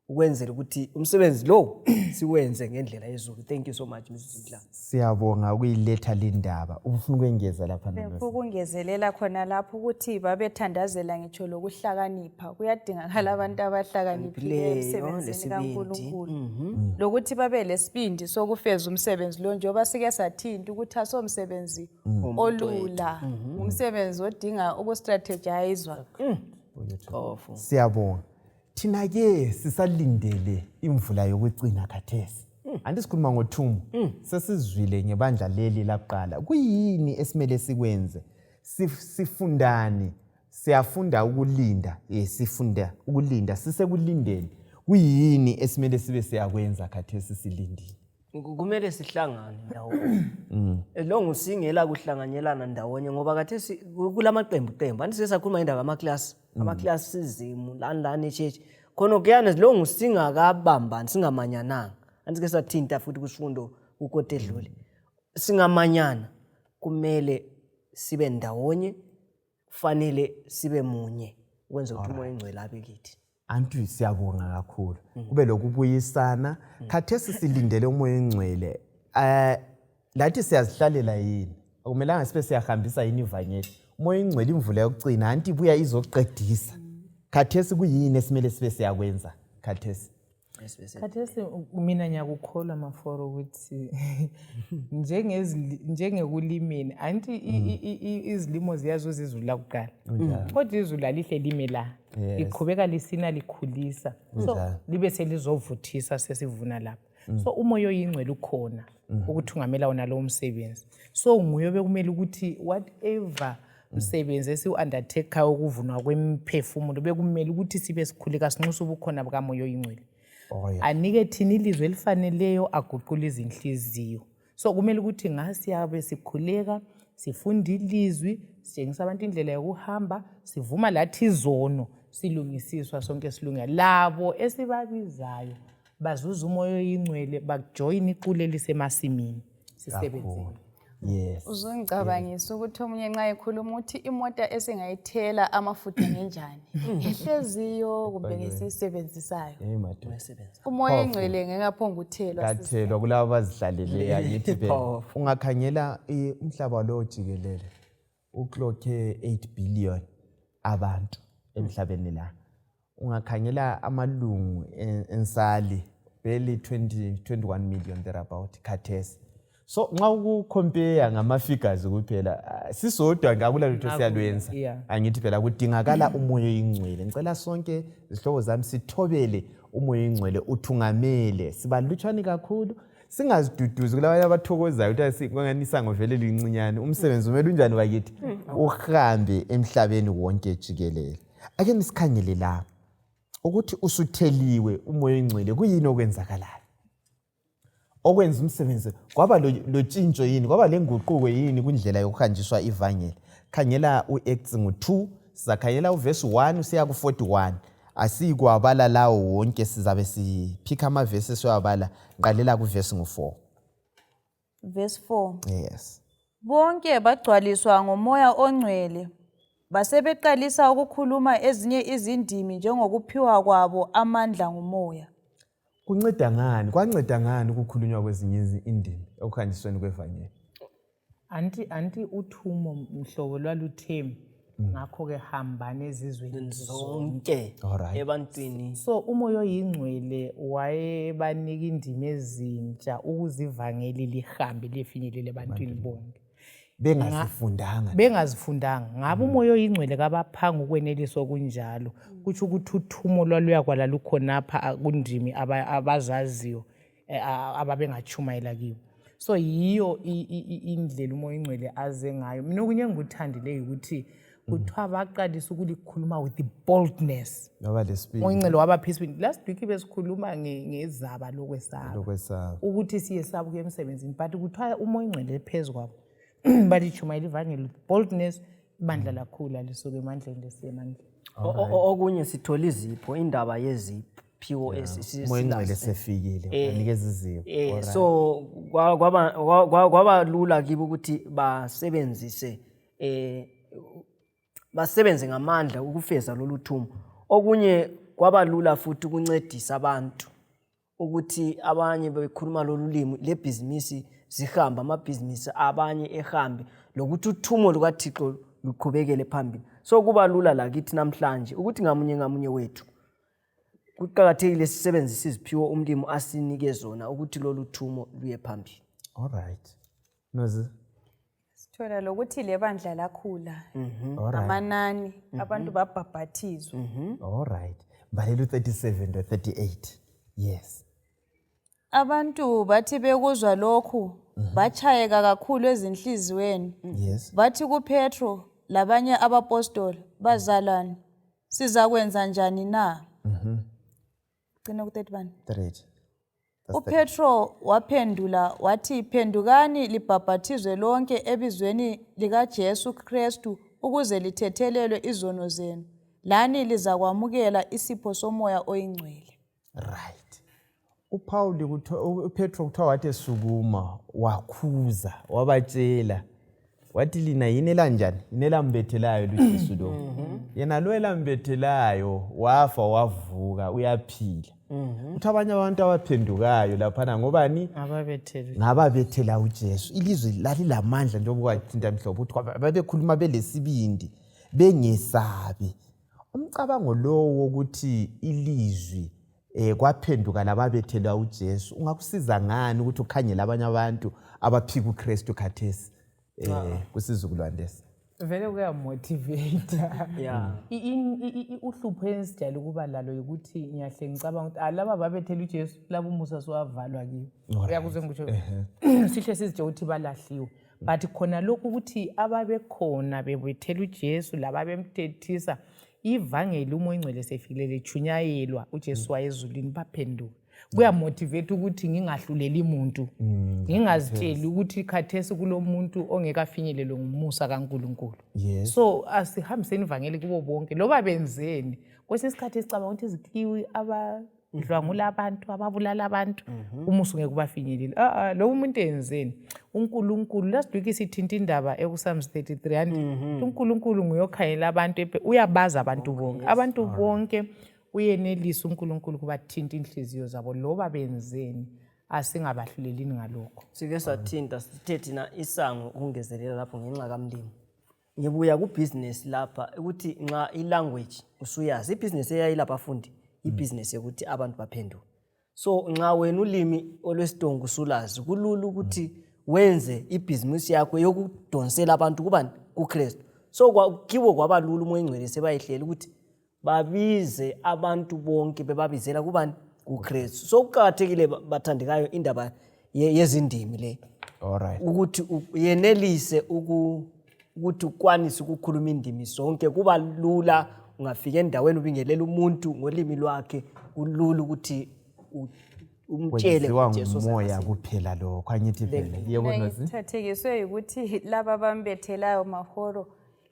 Ukwenzela ukuthi umsebenzi lo siwenze ngendlela yezulu. Thank you so much, Mrs Mhlanga. Siyabonga ukuyiletha le ndaba. Ubufuna ukwengeza lapha? Bengifuna ukungezelela khona lapho ukuthi babethandazela ngitsho lokuhlakanipha. Kuyadingakala abantu abahlakaniphileyo emsebenzini lesibindi. kaNkulunkulu, lokuthi babe lesibindi sokufeza umsebenzi lo, njengoba sike sathinta ukuthi asomsebenzi olula, ngumsebenzi odinga ukustrategizwa. Powerful. Siyabonga. Thina ke sisalindele imvula yokucina khathesi. Anti sikhuluma ngothumo, sesizwile ngebandla leli lakuqala. Kuyini esimele sikwenze? Sifundani? Siyafunda ukulinda, sifunda ukulinda, sisekulindeni. Kuyini esimele sibe siyakwenza khathesi silindile? Kumele sihlangane ndawonye. Lo ngusingela kuhlanganyelana ndawonye, ngoba khathesi kulamaqembu qembu. Anti sisakhuluma indaba yamaklasi, ama-classism lani lani echurch. Khona kuyana lo ngusingakabambani, singamanyananga. Anti sike sathinta futhi kusifundo kukota edlule. Singamanyana, kumele sibe ndawonye, kufanele sibe munye ukwenza ukuthi uMoya oNgcwele abe kithi. Antu siyabonga kakhulu. Kube lokubuyisana. Khathesi silindele uMoya oNgcwele. Lathi siyazihlalela yini? Akumelanga sibe siyahambisa yini ivangeli? Umoya oNgcwele, imvula yokucina, anti ibuya izoqedisa. Khathesi kuyini esimele sibe siyakwenza khathesi? Khathesi mina ngiyakukholwa, Maforo, ukuthi njengekulimeni, anti izilimo ziyazuza izulu lakuqala, kodwa izulu alihle lime la, liqhubeka lisina, likhulisa, so libe selizovuthisa, sesivuna lapha. So uMoya oyiNgcwele ukhona ukuthungamela wona lowo msebenzi, so nguye bekumele ukuthi whatever msebenzi esiwu-undertake ukuvunwa kwemiphefumulo, bekumele ukuthi sibe sikhuleka, sinxusa ubukhona bukaMoya oyiNgcwele anike thina ilizwi elifaneleyo, aguqule izinhliziyo. So kumele ukuthi ngasiyabe sikhuleka, sifunda ilizwi, sitshengisa abantu indlela yokuhamba, sivuma lathi izono, silungisiswa sonke, silunga labo esibabizayo bazuza uMoya oyiNgcwele, bajoyina iqulu elisemasimini, sisebenzeni. Uzongicabangisa ukuthi omunye nxa ekhuluma ukuthi imota esingayithela amafutha ngenjani, ehleziyo kumbe ngesiyisebenzisayo? Hey madoda. Umoya engcwele ngengaphonga uthelwa. Kathelwa kulabo abazihlaleleyo, angithi phela. Powerful. Ungakhangela umhlaba lo jikelele uklokhe 8 billion abantu emhlabeni la. Ungakhangela amalungu ensali beli 20 21 million thereabout khathesi. So nxa ukucompare ngama-figures kuphela, sisodwa akula lutho siyalwenza. Angithi phela kudingakala uMoya oyiNgcwele. Ngicela sonke, zihlobo zami, sithobele uMoya oyiNgcwele uthungamele. Sibalutshwane kakhulu, singaziduduzi kulabanye abathokozayo ukuthi kwangani isango vele lincinyane. Umsebenzi umele unjani bakithi? Uhambe emhlabeni wonke jikelele. Ake nisikhangele la ukuthi usutheliwe uMoya oyiNgcwele, kuyini okwenzakalayo okwenza umsebenzi? Kwaba lotshintsho yini? Kwaba lenguquko yini kundlela yokuhanjiswa ivangeli? Khangela u-Acts ngu-2, sizakhangela uvesi 1 usiya ku-41. Asiyikuwabala lawo wonke, sizabe siphikha amavesi esiwabala. Qalela kuvesi ngu-4. Verse 4. Yes. Bonke bagcwaliswa ngoMoya oNgcwele, basebeqalisa ukukhuluma ezinye izindimi njengokuphiwa kwabo amandla nguMoya. Kunceda ngani, kwanceda ngani ukukhulunywa kwezinye indimi ekuhanjisweni kwevangeli? Anti uthumo mhlobo lwaluthemi, ngakho-ke hambani ezizweni zonke ebantwini. So uMoya oyiNgcwele wayebanika indimi ezintsha ukuze ivangeli lihambe liyefinyelela ebantwini bonke. Bengazifundanga. Bengazifundanga. Ngabe uMoya oyiNgcwele kabaphanga ukwenelisa okunjalo, kutsho ukuthi uthumo lwaluyakwala lukhonapha kundimi abazaziyo ababengatshumayela kibo. So yiyo indlela uMoya oyiNgcwele aze ngayo. Mina okunye engikuthandileyo ukuthi kuthiwa baqalisa ukulikhuluma with the boldness. Baba lesibindi. Oyingcwele wabapha isibindi. Last week besikhuluma ngezaba lokwesaba, Lokwesaba. ukuthi siyesaba ukuya emsebenzini, but kuthiwa uMoya oyingcwele phezu kwabo, balitshumayela ivangeli with boldness, ibandla lakhula lisuka emandleni lisiya emandleni. Okunye sithola izipho, indaba yeziphiwo Umoya oyingcwele sefikile, wanikeza izipho. So kwaba lula kibo ukuthi basebenzise basebenze ngamandla ukufeza lolu thumo. Okunye Kwaba lula futhi ukuncedisa abantu ukuthi abanye bekhuluma lolu limi lebhizinisi zihambe, amabhizinisi abanye ehambe, lokuthi uthumo lukaThixo luqhubekele phambili. So kuba lula lakithi namhlanje ukuthi ngamunye ngamunye wethu kuqakathekile sisebenzise iziphiwo umlimi asinike zona ukuthi lolu thumo luye phambili. All right. Nozi. Sithola lokuthi lebandla lakhula All right. amanani abantu babhabhathizwa. All right. Mbalela u-37 to 38. Yes. Abantu bathi bekuzwa lokhu bachayeka kakhulu ezinhliziyweni. Yes. Bathi kuPetro labanye abapostoli, bazalwane, sizakwenza njani na? Gcina ku-31. 38. UPetro waphendula wathi, phendukani libhabhathizwe lonke ebizweni likaJesu Kristu ukuze lithethelelwe izono zenu, lani lizakwamukela isipho somoya oyingcwele. Right. UPaul kuthiwa uPetro kuthiwa wathi esukuma wakhuza wabatshela wathi lina yini elanjani yini elambethelayo luJesu lo yena lo elambethelayo wafa wavuka uyaphila. Uthi abanye abantu abaphendukayo laphana ngobani? Ababethele. Ngababethela uJesu. Ilizwi lalilamandla njengoba kwathinta mhlobo ukuthi babekhuluma belesibindi bengesabi. Umcabango lowo wokuthi ilizwi kwaphenduka lababethelwa uJesu ungakusiza ngani ukuthi ukhanyele abanye abantu abaphika uKristu khathesi kusizukulwane lesi? Vele kuyamotivate. Uhlupho esijayele ukuba lalo yikuthi ngiyahle ngicabanga ukuthi alaba babethela uJesu laba umusa sowavalwa kiwo. Uyakuzwa ngisho sihle sizitshe ukuthi balahliwe. But khona lokhu ukuthi ababekhona bebethela uJesu lababemthethisa ivangeli umoya oyingcwele sefikile lechunyayelwa uJesu wayezulwini baphenduka. Kuyamotivate ukuthi ngingahluleli muntu, ngingazitsheli ukuthi khathesi kulomuntu ongekafinyelelwe ngumusa kaNkulunkulu. So asihambiseni ivangeli kubo bonke loba benzeni. Kwesinye isikhathi sicabanga ukuthi izikliwi abadlwangula abantu, ababulala abantu, umusa ungeke ubafinyelele. Lo umuntu enzeni? uNkulunkulu last week sithinta indaba ekuPsalms 33 and uNkulunkulu nguyokhanyela abantu, uyabaza abantu bonke. Abantu bonke uyenelisa uNkulunkulu kubathinta inhliziyo zabo loba benzeni, asingabahlulelini ngalokho. Sike sathinta sithe thina isango ukungezelela lapho ngenxa kamlimi. Ngibuya ku-business lapha ukuthi nxa i-language usuyazi i-business eyayilapha abafundi i-business yokuthi abantu baphenduke. So nxa wena ulimi olwesitongo usulazi kulula ukuthi wenze ibhizinisi yakho yokudonsela abantu kubani kuKristu. So kibo kwaba lula umoya oyingcwele sebayihlela ukuthi babize abantu bonke bebabizela kubani kuKristu. So kuqakathekile bathandekayo indaba yezindimi le. Alright. Ukuthi yenelise ukuthi ukwanise ukukhuluma indimi zonke kuba lula ungafika endaweni ubingelela umuntu ngolimi lwakhe kulula ukuthi umtshele Kwenziwa ngumoya kuphela lokho angithi vele. Yebo Nozi. Ngithathekiswe ukuthi laba abambethelayo mahoro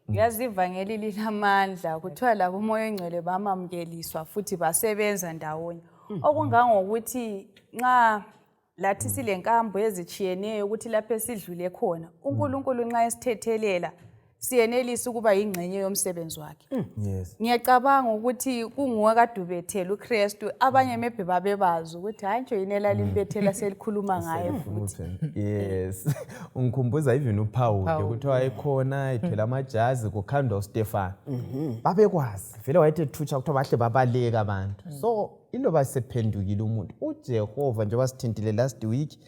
yazi ivangeli lilamandla kuthiwa labo umoya oyingcwele bamamukeliswa futhi basebenza ndawonye. Okungangokuthi nxa lathi silenkambo ezitshiyeneyo ukuthi lapho esidlule khona uNkulunkulu nxa esithethelela siyenelisa ukuba yingxenye yomsebenzi wakhe. Yes. Ngiyacabanga ukuthi kunguwe kade ubethela uKristu abanye maybe babebazi ukuthi hayi nje yini elalimbethela selikhuluma ngaye futhi. Yes. Ungikhumbuza even uPaul ukuthi wayekhona ethwele amajazi kukhandwa uStefan. Babekwazi vele wayethe thutsha kuthiwa bahle babaleka abantu. So iloba sephendukile umuntu uJehova njengoba sithintile last week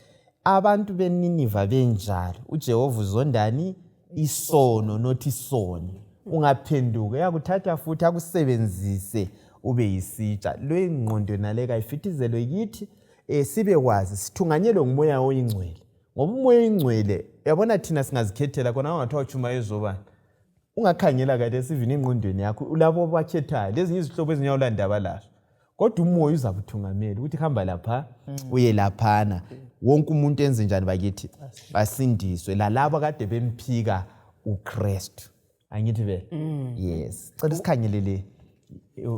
abantu beNiniva benjalo uJehova uzondani isono nothi isoni ungaphenduka uyakuthatha futhi akusebenzise ube yisitsha. Le ngqondo nale kayifithizelwe kithi sibekwazi sithunganyelwe ngumoya oyingcwele ngoba umoya oyingcwele uyabona thina singazikhethela khona ungathiwa utshumayeza obani ungakhangela khathesi even engqondweni yakho ulabo abakhethayo lezinye izihlobo ezinyawulandaba lazo kodwa umoya uzakuthungamela ukuthi hamba lapha uye laphana wonke umuntu enze njani bakithi basindiswe lalabo kade bemphika uKristu angithi be yes cela sikhangelele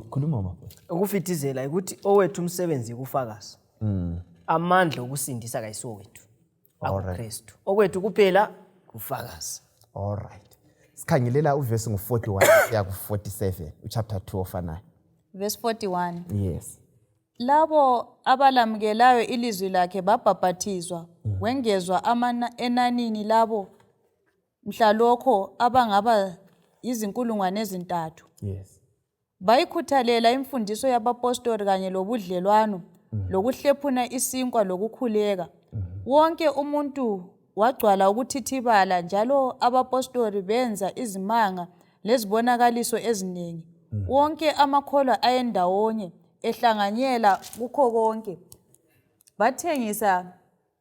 khuluma mama Ukufithizela ukuthi owethu umsebenzi ukufakaza. Amandla okusindisa kayisiwo wethu. AkuKristu. Okwethu kuphela kufakaza. All right. Sikhangelela uvesi ngu-41 kuya ku-47 uchapter 2 ofanayo. Verse 41. Yes. Labo abalamukelayo ilizwi lakhe babhabhathizwa, wengezwa enanini labo mhlalokho abangaba yizinkulungwane ezintathu. Yes. Bayikhuthalela imfundiso yabapostori kanye lobudlelwano, lokuhlephuna isinkwa lokukhuleka. Wonke umuntu wagcwala ukuthithibala njalo abapostori benza izimanga lezibonakaliso eziningi. Wonke amakholwa ayendawonye ehlanganyela kukho konke. Bathengisa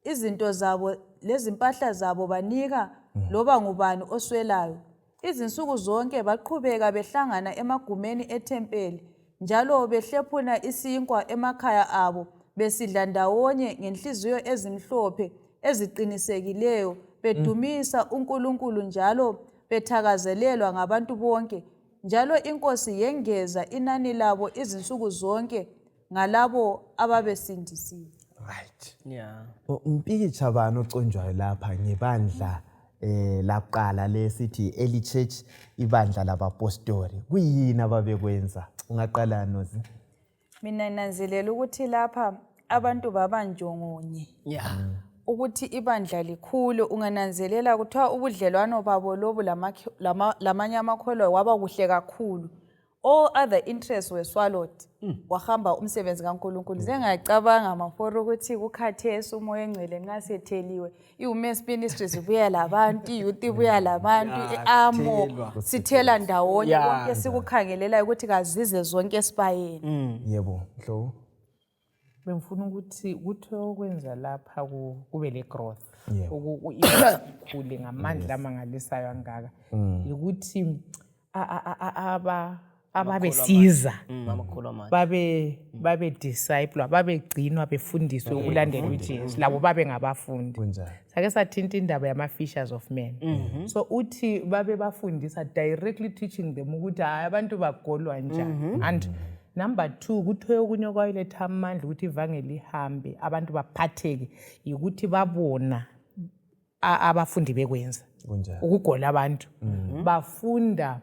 izinto zabo lezimpahla zabo banika loba ngubani oswelayo. Izinsuku zonke baqhubeka behlangana emagumeni ethempeli njalo behlephuna isinkwa emakhaya abo besidla ndawonye ngenhliziyo ezimhlophe eziqinisekileyo bedumisa uNkulunkulu njalo bethakazelelwa ngabantu bonke njalo iNkosi yengeza inani labo izinsuku zonke ngalabo ababesindisiwe. Right. Yeah. Umpikitsha bani oconjwayo lapha ngebandla laqala lesithi early church, ibandla labapostori? Kuyini ababekwenza? Ungaqala, Nozi. Mina nanzelela ukuthi lapha abantu babanjongonye ukuthi ibandla likhulu. Ungananzelela kuthiwa ubudlelwano babo lobu lamanye amakholwa waba kuhle kakhulu. All other interests were swallowed. Wahamba umsebenzi kaNkulunkulu. Sengacabanga maforo ukuthi kukhathesi umoya engcwele nxa setheliwe, i-Women's Ministries ibuya labantu, i-youth ibuya labantu, i-amo kuthelwa. sithela ndawonye konke sikukhangelelayo ukuthi kazize zonke esibayeni. Yebo, Nhlobo. Bengifuna ukuthi kuthiwe okwenza lapha kube le growth, ikhule ngamandla amangalisayo angaka, ukuthi ababesiza Amakhulu amatsha. Babe disciple, babegcinwa, befundiswe ukulandela uJesu, labo babe ngabafundi. Kunjalo. Sake sathinta indaba yama-fishers of men, so uthi babe bafundisa directly, teaching them ukuthi hayi, abantu bagolwa njani. And number two, kuthiwe okunye okwayiletha amandla ukuthi ivangeli ihambe, abantu baphatheke, yikuthi babona abafundi bekwenza ukugola abantu, bafunda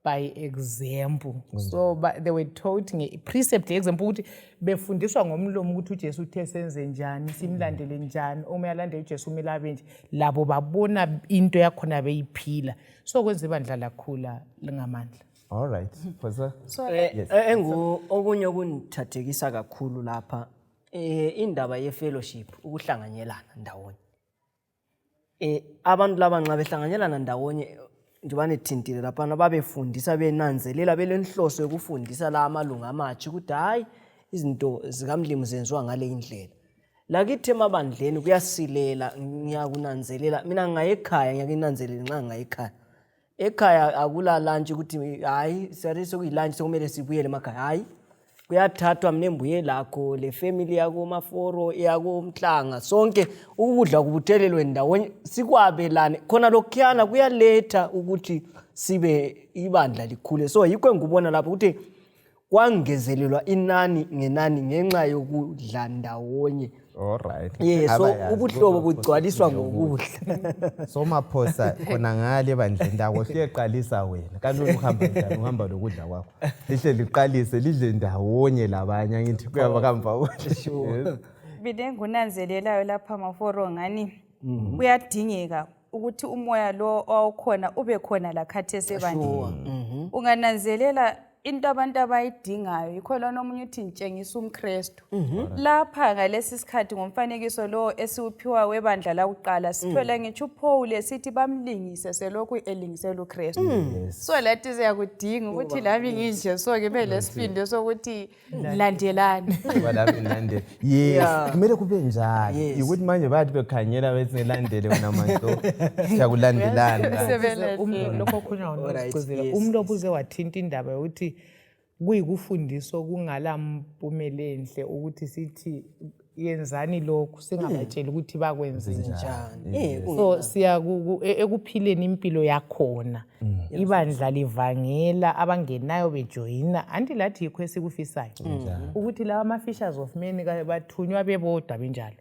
by example. So they were taught nge-precept example, ukuthi befundiswa ngomlomo ukuthi uJesu uthe senze njani, simlandele njani, uma yalandela uJesu kumele abe nje. Labo babona into yakhona beyiphila, so kwenza ibandla lakhula lingamandla. All right. Phosa. So Engu okunye okungithathekisa kakhulu lapha, indaba ye-fellowship, ukuhlanganyelana ndawonye. Abantu laba nxa behlanganyelana ndawonye, njengoba nithintile laphana, babefundisa benanzelela, belenhloso yokufundisa la amalunga amatsha ukuthi hayi, izinto zikamlimi zenziwa ngale indlela. Lakithi emabandleni kuyasilela, ngiyakunanzelela mina ngaye ekhaya, ngiyakunanzelela nxa ngaye ekhaya. Ekhaya akula lunch ukuthi hayi, siyathi sekuyi-lunch, sekumele sibuyele emakhaya. Hayi, kuyathathwa, mina embuye lakho le family yakomaforo, yakomhlanga, sonke ukudla kubuthelelwe ndawonye, sikwabelane khona. Lokhuyana kuyaletha ukuthi sibe ibandla likhule. So yikho engikubona lapho ukuthi kwangezelelwa inani ngenani ngenxa yokudla ndawonye. All right. Yeah, so Abayazi ubuhlobo kuba bugcwaliswa Maphosa. ngokudla. So Maphosa, khona ngale ebandleni lakho siyeqalisa wena. Kanti wena uhamba njani? Uhamba lokudla kwakho. Lihle liqalise lidle ndawonye labanye, angithi kuyaba kamva kuhle. Yes. Mina engunanzelelayo lapha maforo ngani kuyadingeka ukuthi umoya lo owawukhona ube khona lakhathesi ebandleni. Ungananzelela into abantu abayidingayo yikho lona omunye uthi ngitshengisa umKristu lapha ngalesi sikhathi. Ngomfanekiso lo esiwuphiwa webandla lakuqala, sithola ngitsho uPaul esithi bamlingise selokhu elingisela uKristu. So lathi siyakudinga ukuthi lami nginje, so ngibe lesifindo sokuthi landelani. Ngoba lami ngilandele. Yes, kumele kube njalo. Ukuthi manje bathi bekhangela bethi ngilandele wena manto. Siyakulandelana. Sebele- Lokho okhulunywa ngoNozigcizela, umlobo uze wathinta indaba yokuthi kuyikufundisa okungala mpumela enhle ukuthi sithi Yenzani lokhu, singabatsheli ukuthi bakwenze njani. Njani. So siya ekuphileni impilo yakhona. Ibandla livangela abangenayo bejoyina, anti lathi yikho esikufisayo ukuthi lawa ama-fishers of men bathunywa bebodwa benjalo.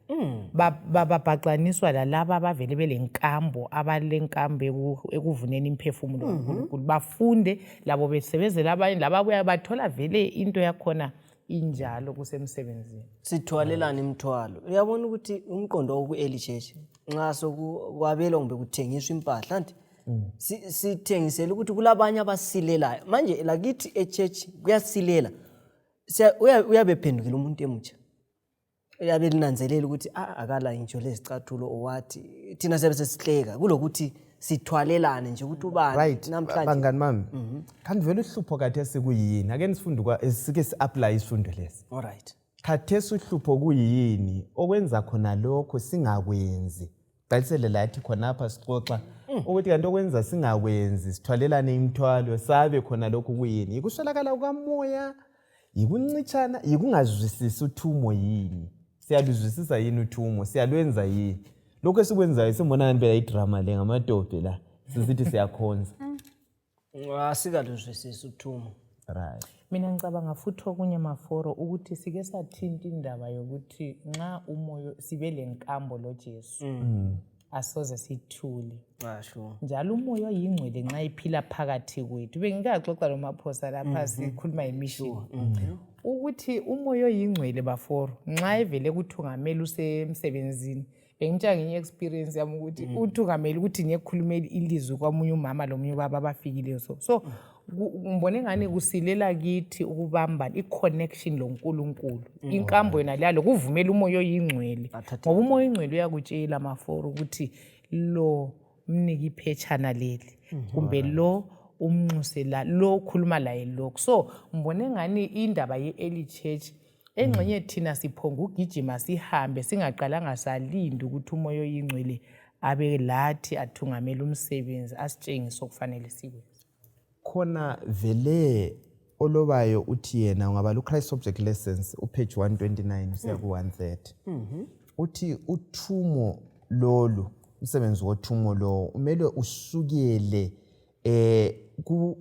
Babhaxaniswa lalaba abavele belenkambo, abalenkambo ekuvuneni imphefumulo kaNkulunkulu, bafunde labo besebenzela abanye, lababuya bathola vele into yakhona injalo kusemsebenzini. Sithwalelana imithwalo. Uyabona ukuthi umqondo woku-early church, nxa sokwabelwa kumbe kuthengiswa impahla, anti sithengisele ukuthi kulabanye abasilelayo. Manje lakithi e-church kuyasilela. Uyabe phendukile umuntu emutsha, uyabe linanzelela ukuthi akala ngitsho lezicathulo, owathi thina siyabe sesihleka kulokuthi sithwalelane nje ukuthi ubani namhlanje. Bangani bami, kanti vele uhlupho khathesi kuyini? Ake nisifunde sike si-apply isifundo lesi. All right. Khathesi uhlupho kuyini okwenza khona lokho singakwenzi? Qalisele lathi khonapha sixoxa ukuthi kanti okwenza singakwenzi, sithwalelane imithwalo, sabe khona lokhu kuyini? Yikuswelakala kukamoya, yikuncitshana, yikungazwisisi uthumo yini? Siyaluzwisisa yini uthumo? Siyalwenza yini lokhu esikwenzayo? Simbona ngani phela idrama le ngamadobhe la, sisithi siyakhonza. Asikaluzwisisi uthumo. Mina ngicabanga futhi okunye, Maforo, ukuthi sike sathinta indaba yokuthi nxa umoya sibe lenkambo loJesu, asoze sithule. Njalo umoya oyingcwele nxa iphila phakathi kwethu, bengikaxoxa loMaphosa lapha sikhuluma imission, ukuthi umoya oyingcwele, baforo, nxa evele kuthungamela usemsebenzini, bengitshela ngenye experience yami ukuthi uthungamele ukuthi ngiyekhulumela ilizwi kwamunye umama lomunye ubaba abafikileyo. So ngibone ngani kusilela kithi ukubamba i-connection loNkulunkulu, inkambo yona leyalo kuvumela umoya oyingcwele, ngoba umoya oyingcwele uyakutshela, Maforo, ukuthi lo mnike iphetshana leli, kumbe lo umnxuse la, lo ukhuluma laye lokhu. So ngibone ngani indaba ye-early church, engxenye thina siphonga ugijima sihambe singaqalanga salinda ukuthi umoya oyingcwele abe lathi, athungamele umsebenzi, asitshengise okufanele sikwenze. Khona vele olobayo uthi yena ungabala uChrist Object Lessons, upage 129 usiya ku-130, uthi uthumo lolu, umsebenzi wothumo lowo umele usukele ku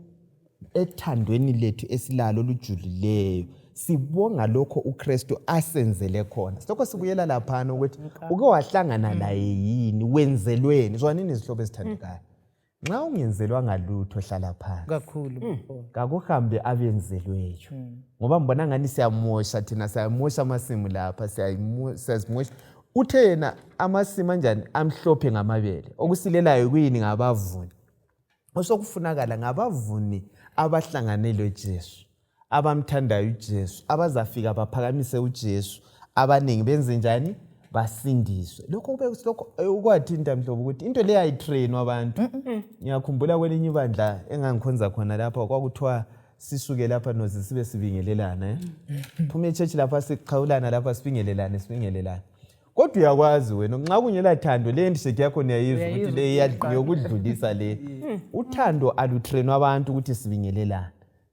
ethandweni lethu esilalo olujulileyo, sibonga lokho uKristu asenzele khona. Silokho sibuyela laphana ukuthi uke wahlangana laye yini, wenzelweni? Zwanini, izihlobo ezithandekayo, nxa ungenzelwanga lutho, hlala phansi. Kakhulu, before. Kakuhambe abenzelweyo, ngoba ngibona ngani siyamosha thina, siyamosha amasimu lapha, siyazimosha. Uthe yena amasimu anjani? Amhlophe ngamabele. Okusilelayo kuyini? Ngabavuni. Osokufunakala ngabavuni abahlangane loJesu, abamthandayo uJesu, abazafika baphakamise uJesu, abaningi benze njani? Basindiswe. Lokho kube lokho ukwathinta mhlobo ukuthi into le ayitrainwa abantu. Ngiyakhumbula kwelinye ibandla engangikhonza khona lapha, kwakuthiwa sisuke lapha noze sibe sibingelelana, phume echurch lapha, siqhawulana lapha, sibingelelane, sibingelelane. Kodwa uyakwazi wena nxa kungela thando, le handshake yakho niyayizwa ukuthi le yokudlulisa le. Uthando alutrainwa abantu ukuthi sibingelelane.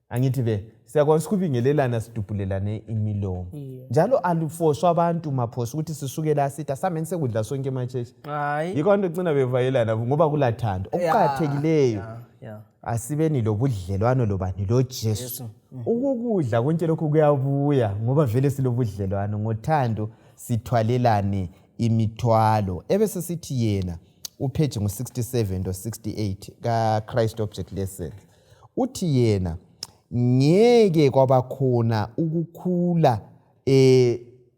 Angithi be siyakwanisa ukubingelelana sidubhulelane imilomo. Njalo alufoswa abantu, Maphosa, ukuthi sisuke la sithi asambeni sekudla sonke emachechi. Hayi. Yikho abantu gcina bevayelana ngoba kulathando. Okuqakathekileyo, asibeni lobudlelwano lobani? LoJesu. Ukukudla konke lokhu kuyabuya ngoba vele silobudlelwano. Ngothando sithwalelane imithwalo. Ebese sithi yena upage ngu-67 to 68 ka-Christ Object Lessons, uthi yena ngeke kwabakhona ukukhula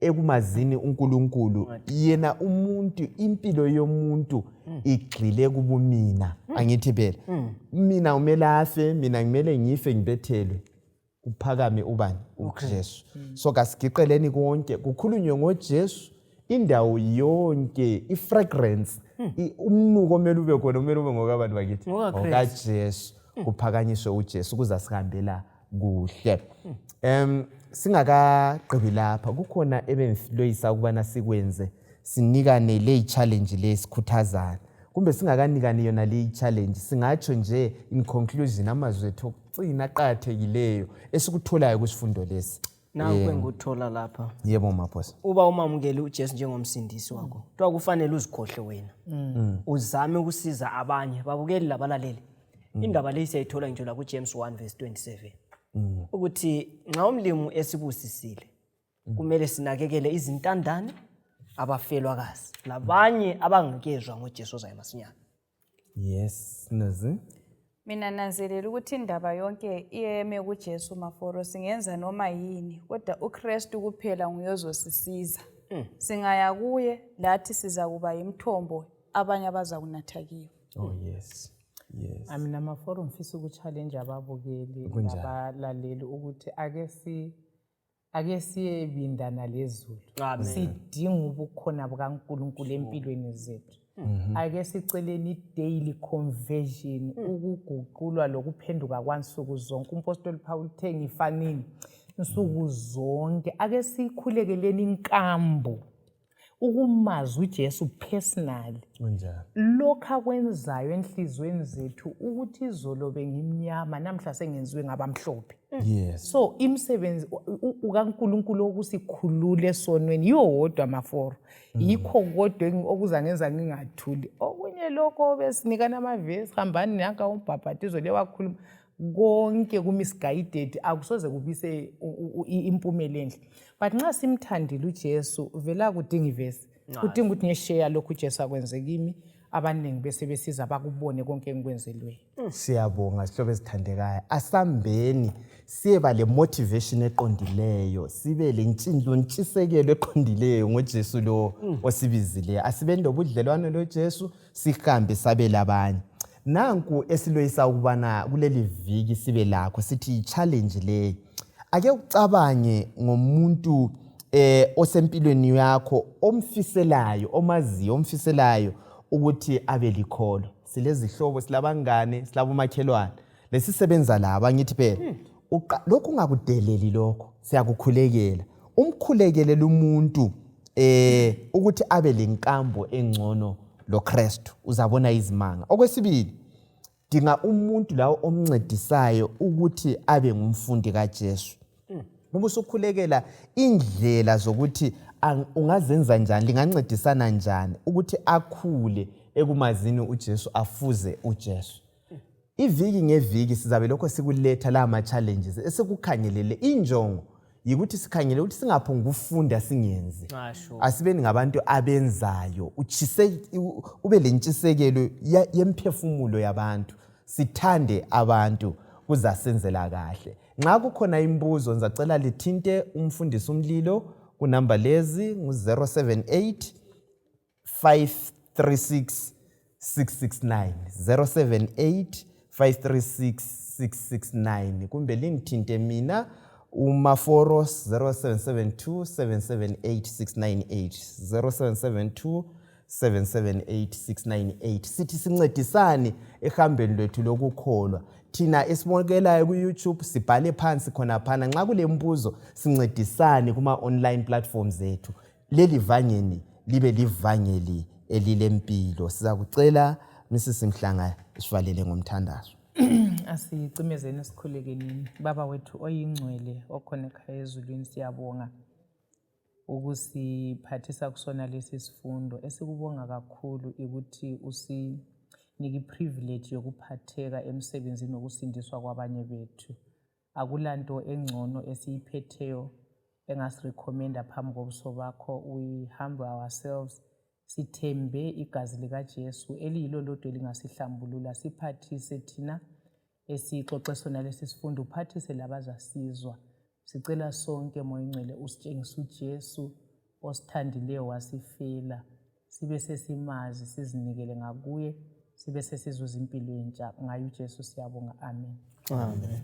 ekumazini uNkulunkulu. Yena umuntu, impilo yomuntu igxile kubumina. Angithi phela mina umele afe, mina ngimele ngife, ngibethelwe, kuphakame ubani? UJesu. So kasigiqeleni konke, kukhulunywe ngoJesu indawo yonke. I-fragrance, umnuko omele ube khona umele ube ngokabantu bakithi? NgokaKristu. NgokaJesu. Kuphakanyiswe uJesu ukuze asihambela kuhle. Singakagqibi lapha, kukhona ebengiloyisa ukubana sikwenze, sinikane le challenge le, sikhuthazana, kumbe singakanikani yona le challenge, singatsho nje in conclusion amazwi ethu okucina aqakathekileyo esikutholayo kwisifundo lesi. Nanku engikuthola lapha. Yebo Maphosa. Uba umamukele uJesu njengomsindisi wakho, kuthiwa kufanele uzikhohle wena. Uzame ukusiza abanye, babukeli labalaleli. Indaba leyi siyayithola ngitsho la kuJames 1 verse 27. Ukuthi nxa umlimu esibusisile, kumele sinakekele izintandane, abafelwakazi, labanye abangekezwa ngoJesu ozayo masinyane. Yes, Nozi. Mina nanzelela ukuthi indaba yonke iyeme kuJesu Maforo, singenza noma yini kodwa uKristu kuphela nguye ozosisiza. Singaya kuye lathi sizakuba yimthombo abanye abazakunatha kiyo. Oh yes. Yes. Mina Maforo ngifisa ukuchallenge ababukeli Kunjalo. nabalaleli ukuthi ake siyebindana lezulu. Amen. Sidinga ubukhona bukaNkulunkulu empilweni zethu. Ake siceleni i-daily conversion, ukuguqulwa lokuphenduka kwansuku zonke. Umpostoli Paul uthe ngifanini nsuku zonke. Ake sikhulekeleni inkambo, ukumazi uJesu personally. Kunjalo. Lokhu akwenzayo enhliziyweni zethu ukuthi izolo bengimnyama, namhla sengenziwe ngabamhlophe. So imisebenzi ukaNkulunkulu wokusikhulula esonweni yiwo wodwa Maforo. Yikho kodwa okuzangenza ngingathuli. Okunye lokho besinikana amavesi, hambani nanka umbhabhatizo lewakhuluma, konke ku-misguided, akusoze kubise impumela enhle. But nxa simthandile uJesu, vele akudingi ivesi, kudinga ukuthi ngisheya lokhu uJesu akwenze kimi, abaningi bese besiza bakubone konke engikwenzelweyo. Siyabonga sihlobo esithandekayo. Asambeni siyeba le motivation eqondileyo, sibe le ntshisekelo eqondileyo ngoJesu lo osibizileyo. Asibeni lobudlelwano loJesu, sihambe sabele abanye. Nanku esiloyisa ukubana kuleli viki sibe lakho, sithi i-challenge leyi. Ake ucabange ngomuntu osempilweni yakho omfiselayo, omaziyo, omfiselayo ukuthi abe likholo. Silezihlobo, silabangane, silabomakhelwane, lesisebenza labo, angithi phela. Lokhu ungakudeleli, lokho siyakukhulekela. Umkhulekele lumuntu ukuthi abe lenkambo engcono loKristu, uzabona izimanga. Okwesibili, dinga umuntu lawo omncedisayo ukuthi abe ngumfundi kaJesu. Uma usukhulekela indlela zokuthi ungazenza njani, lingancedisana njani ukuthi akhule ekumazini uJesu, afuze uJesu. Iviki ngeviki sizabe lokho sikuletha la ma-challenges esikukhangelele. Injongo yikuthi sikhangele ukuthi singaphongi ukufunda singenzi. Asibeni ngabantu abenzayo, ube lentshisekelo yemphefumulo yabantu, sithande abantu, kuzasenzela kahle. Nxa kukhona imibuzo, ngizacela lithinte umfundisi uMlilo kunamba lezi ngu-078 536 669, 078 536 669, kumbe lingithinte mina uMaforo 0772 778 698, 0772 778 698. Sithi sincedisane ehambeni lwethu lokukholwa. Thina esibukelayo ku-YouTube, sibhale phansi khonaphana nxa kule mbuzo, sincedisane kuma-online platforms zethu, leli vangeli libe livangeli elilempilo. Sizakucela Mrs Mhlanga sivalele ngomthandazo. Asicimezeni sikhulekenini. Baba wethu oyingcwele okhona ekhaya ezulwini, siyabonga ukusiphathisa kusona lesi sifundo. Esikubonga kakhulu ukuthi usinike iprivilege yokuphatheka emsebenzini wokusindiswa kwabanye bethu. Akulanto engcono esiyiphetheyo engasirecommenda phambi kobuso bakho. We humble ourselves, sithembe igazi likaJesu eliyilo lodwa elingasihlambulula. Siphathise thina esixoxe sona lesi sifundo, uphathise labazasizwa. Sicela sonke, Moya Ingcwele, usitshengise uJesu osithandileyo wasifela, sibe sesimazi, sizinikele ngakuye, sibe sesizuza impilo entsha ngaye uJesu. Siyabonga, amen. Amen.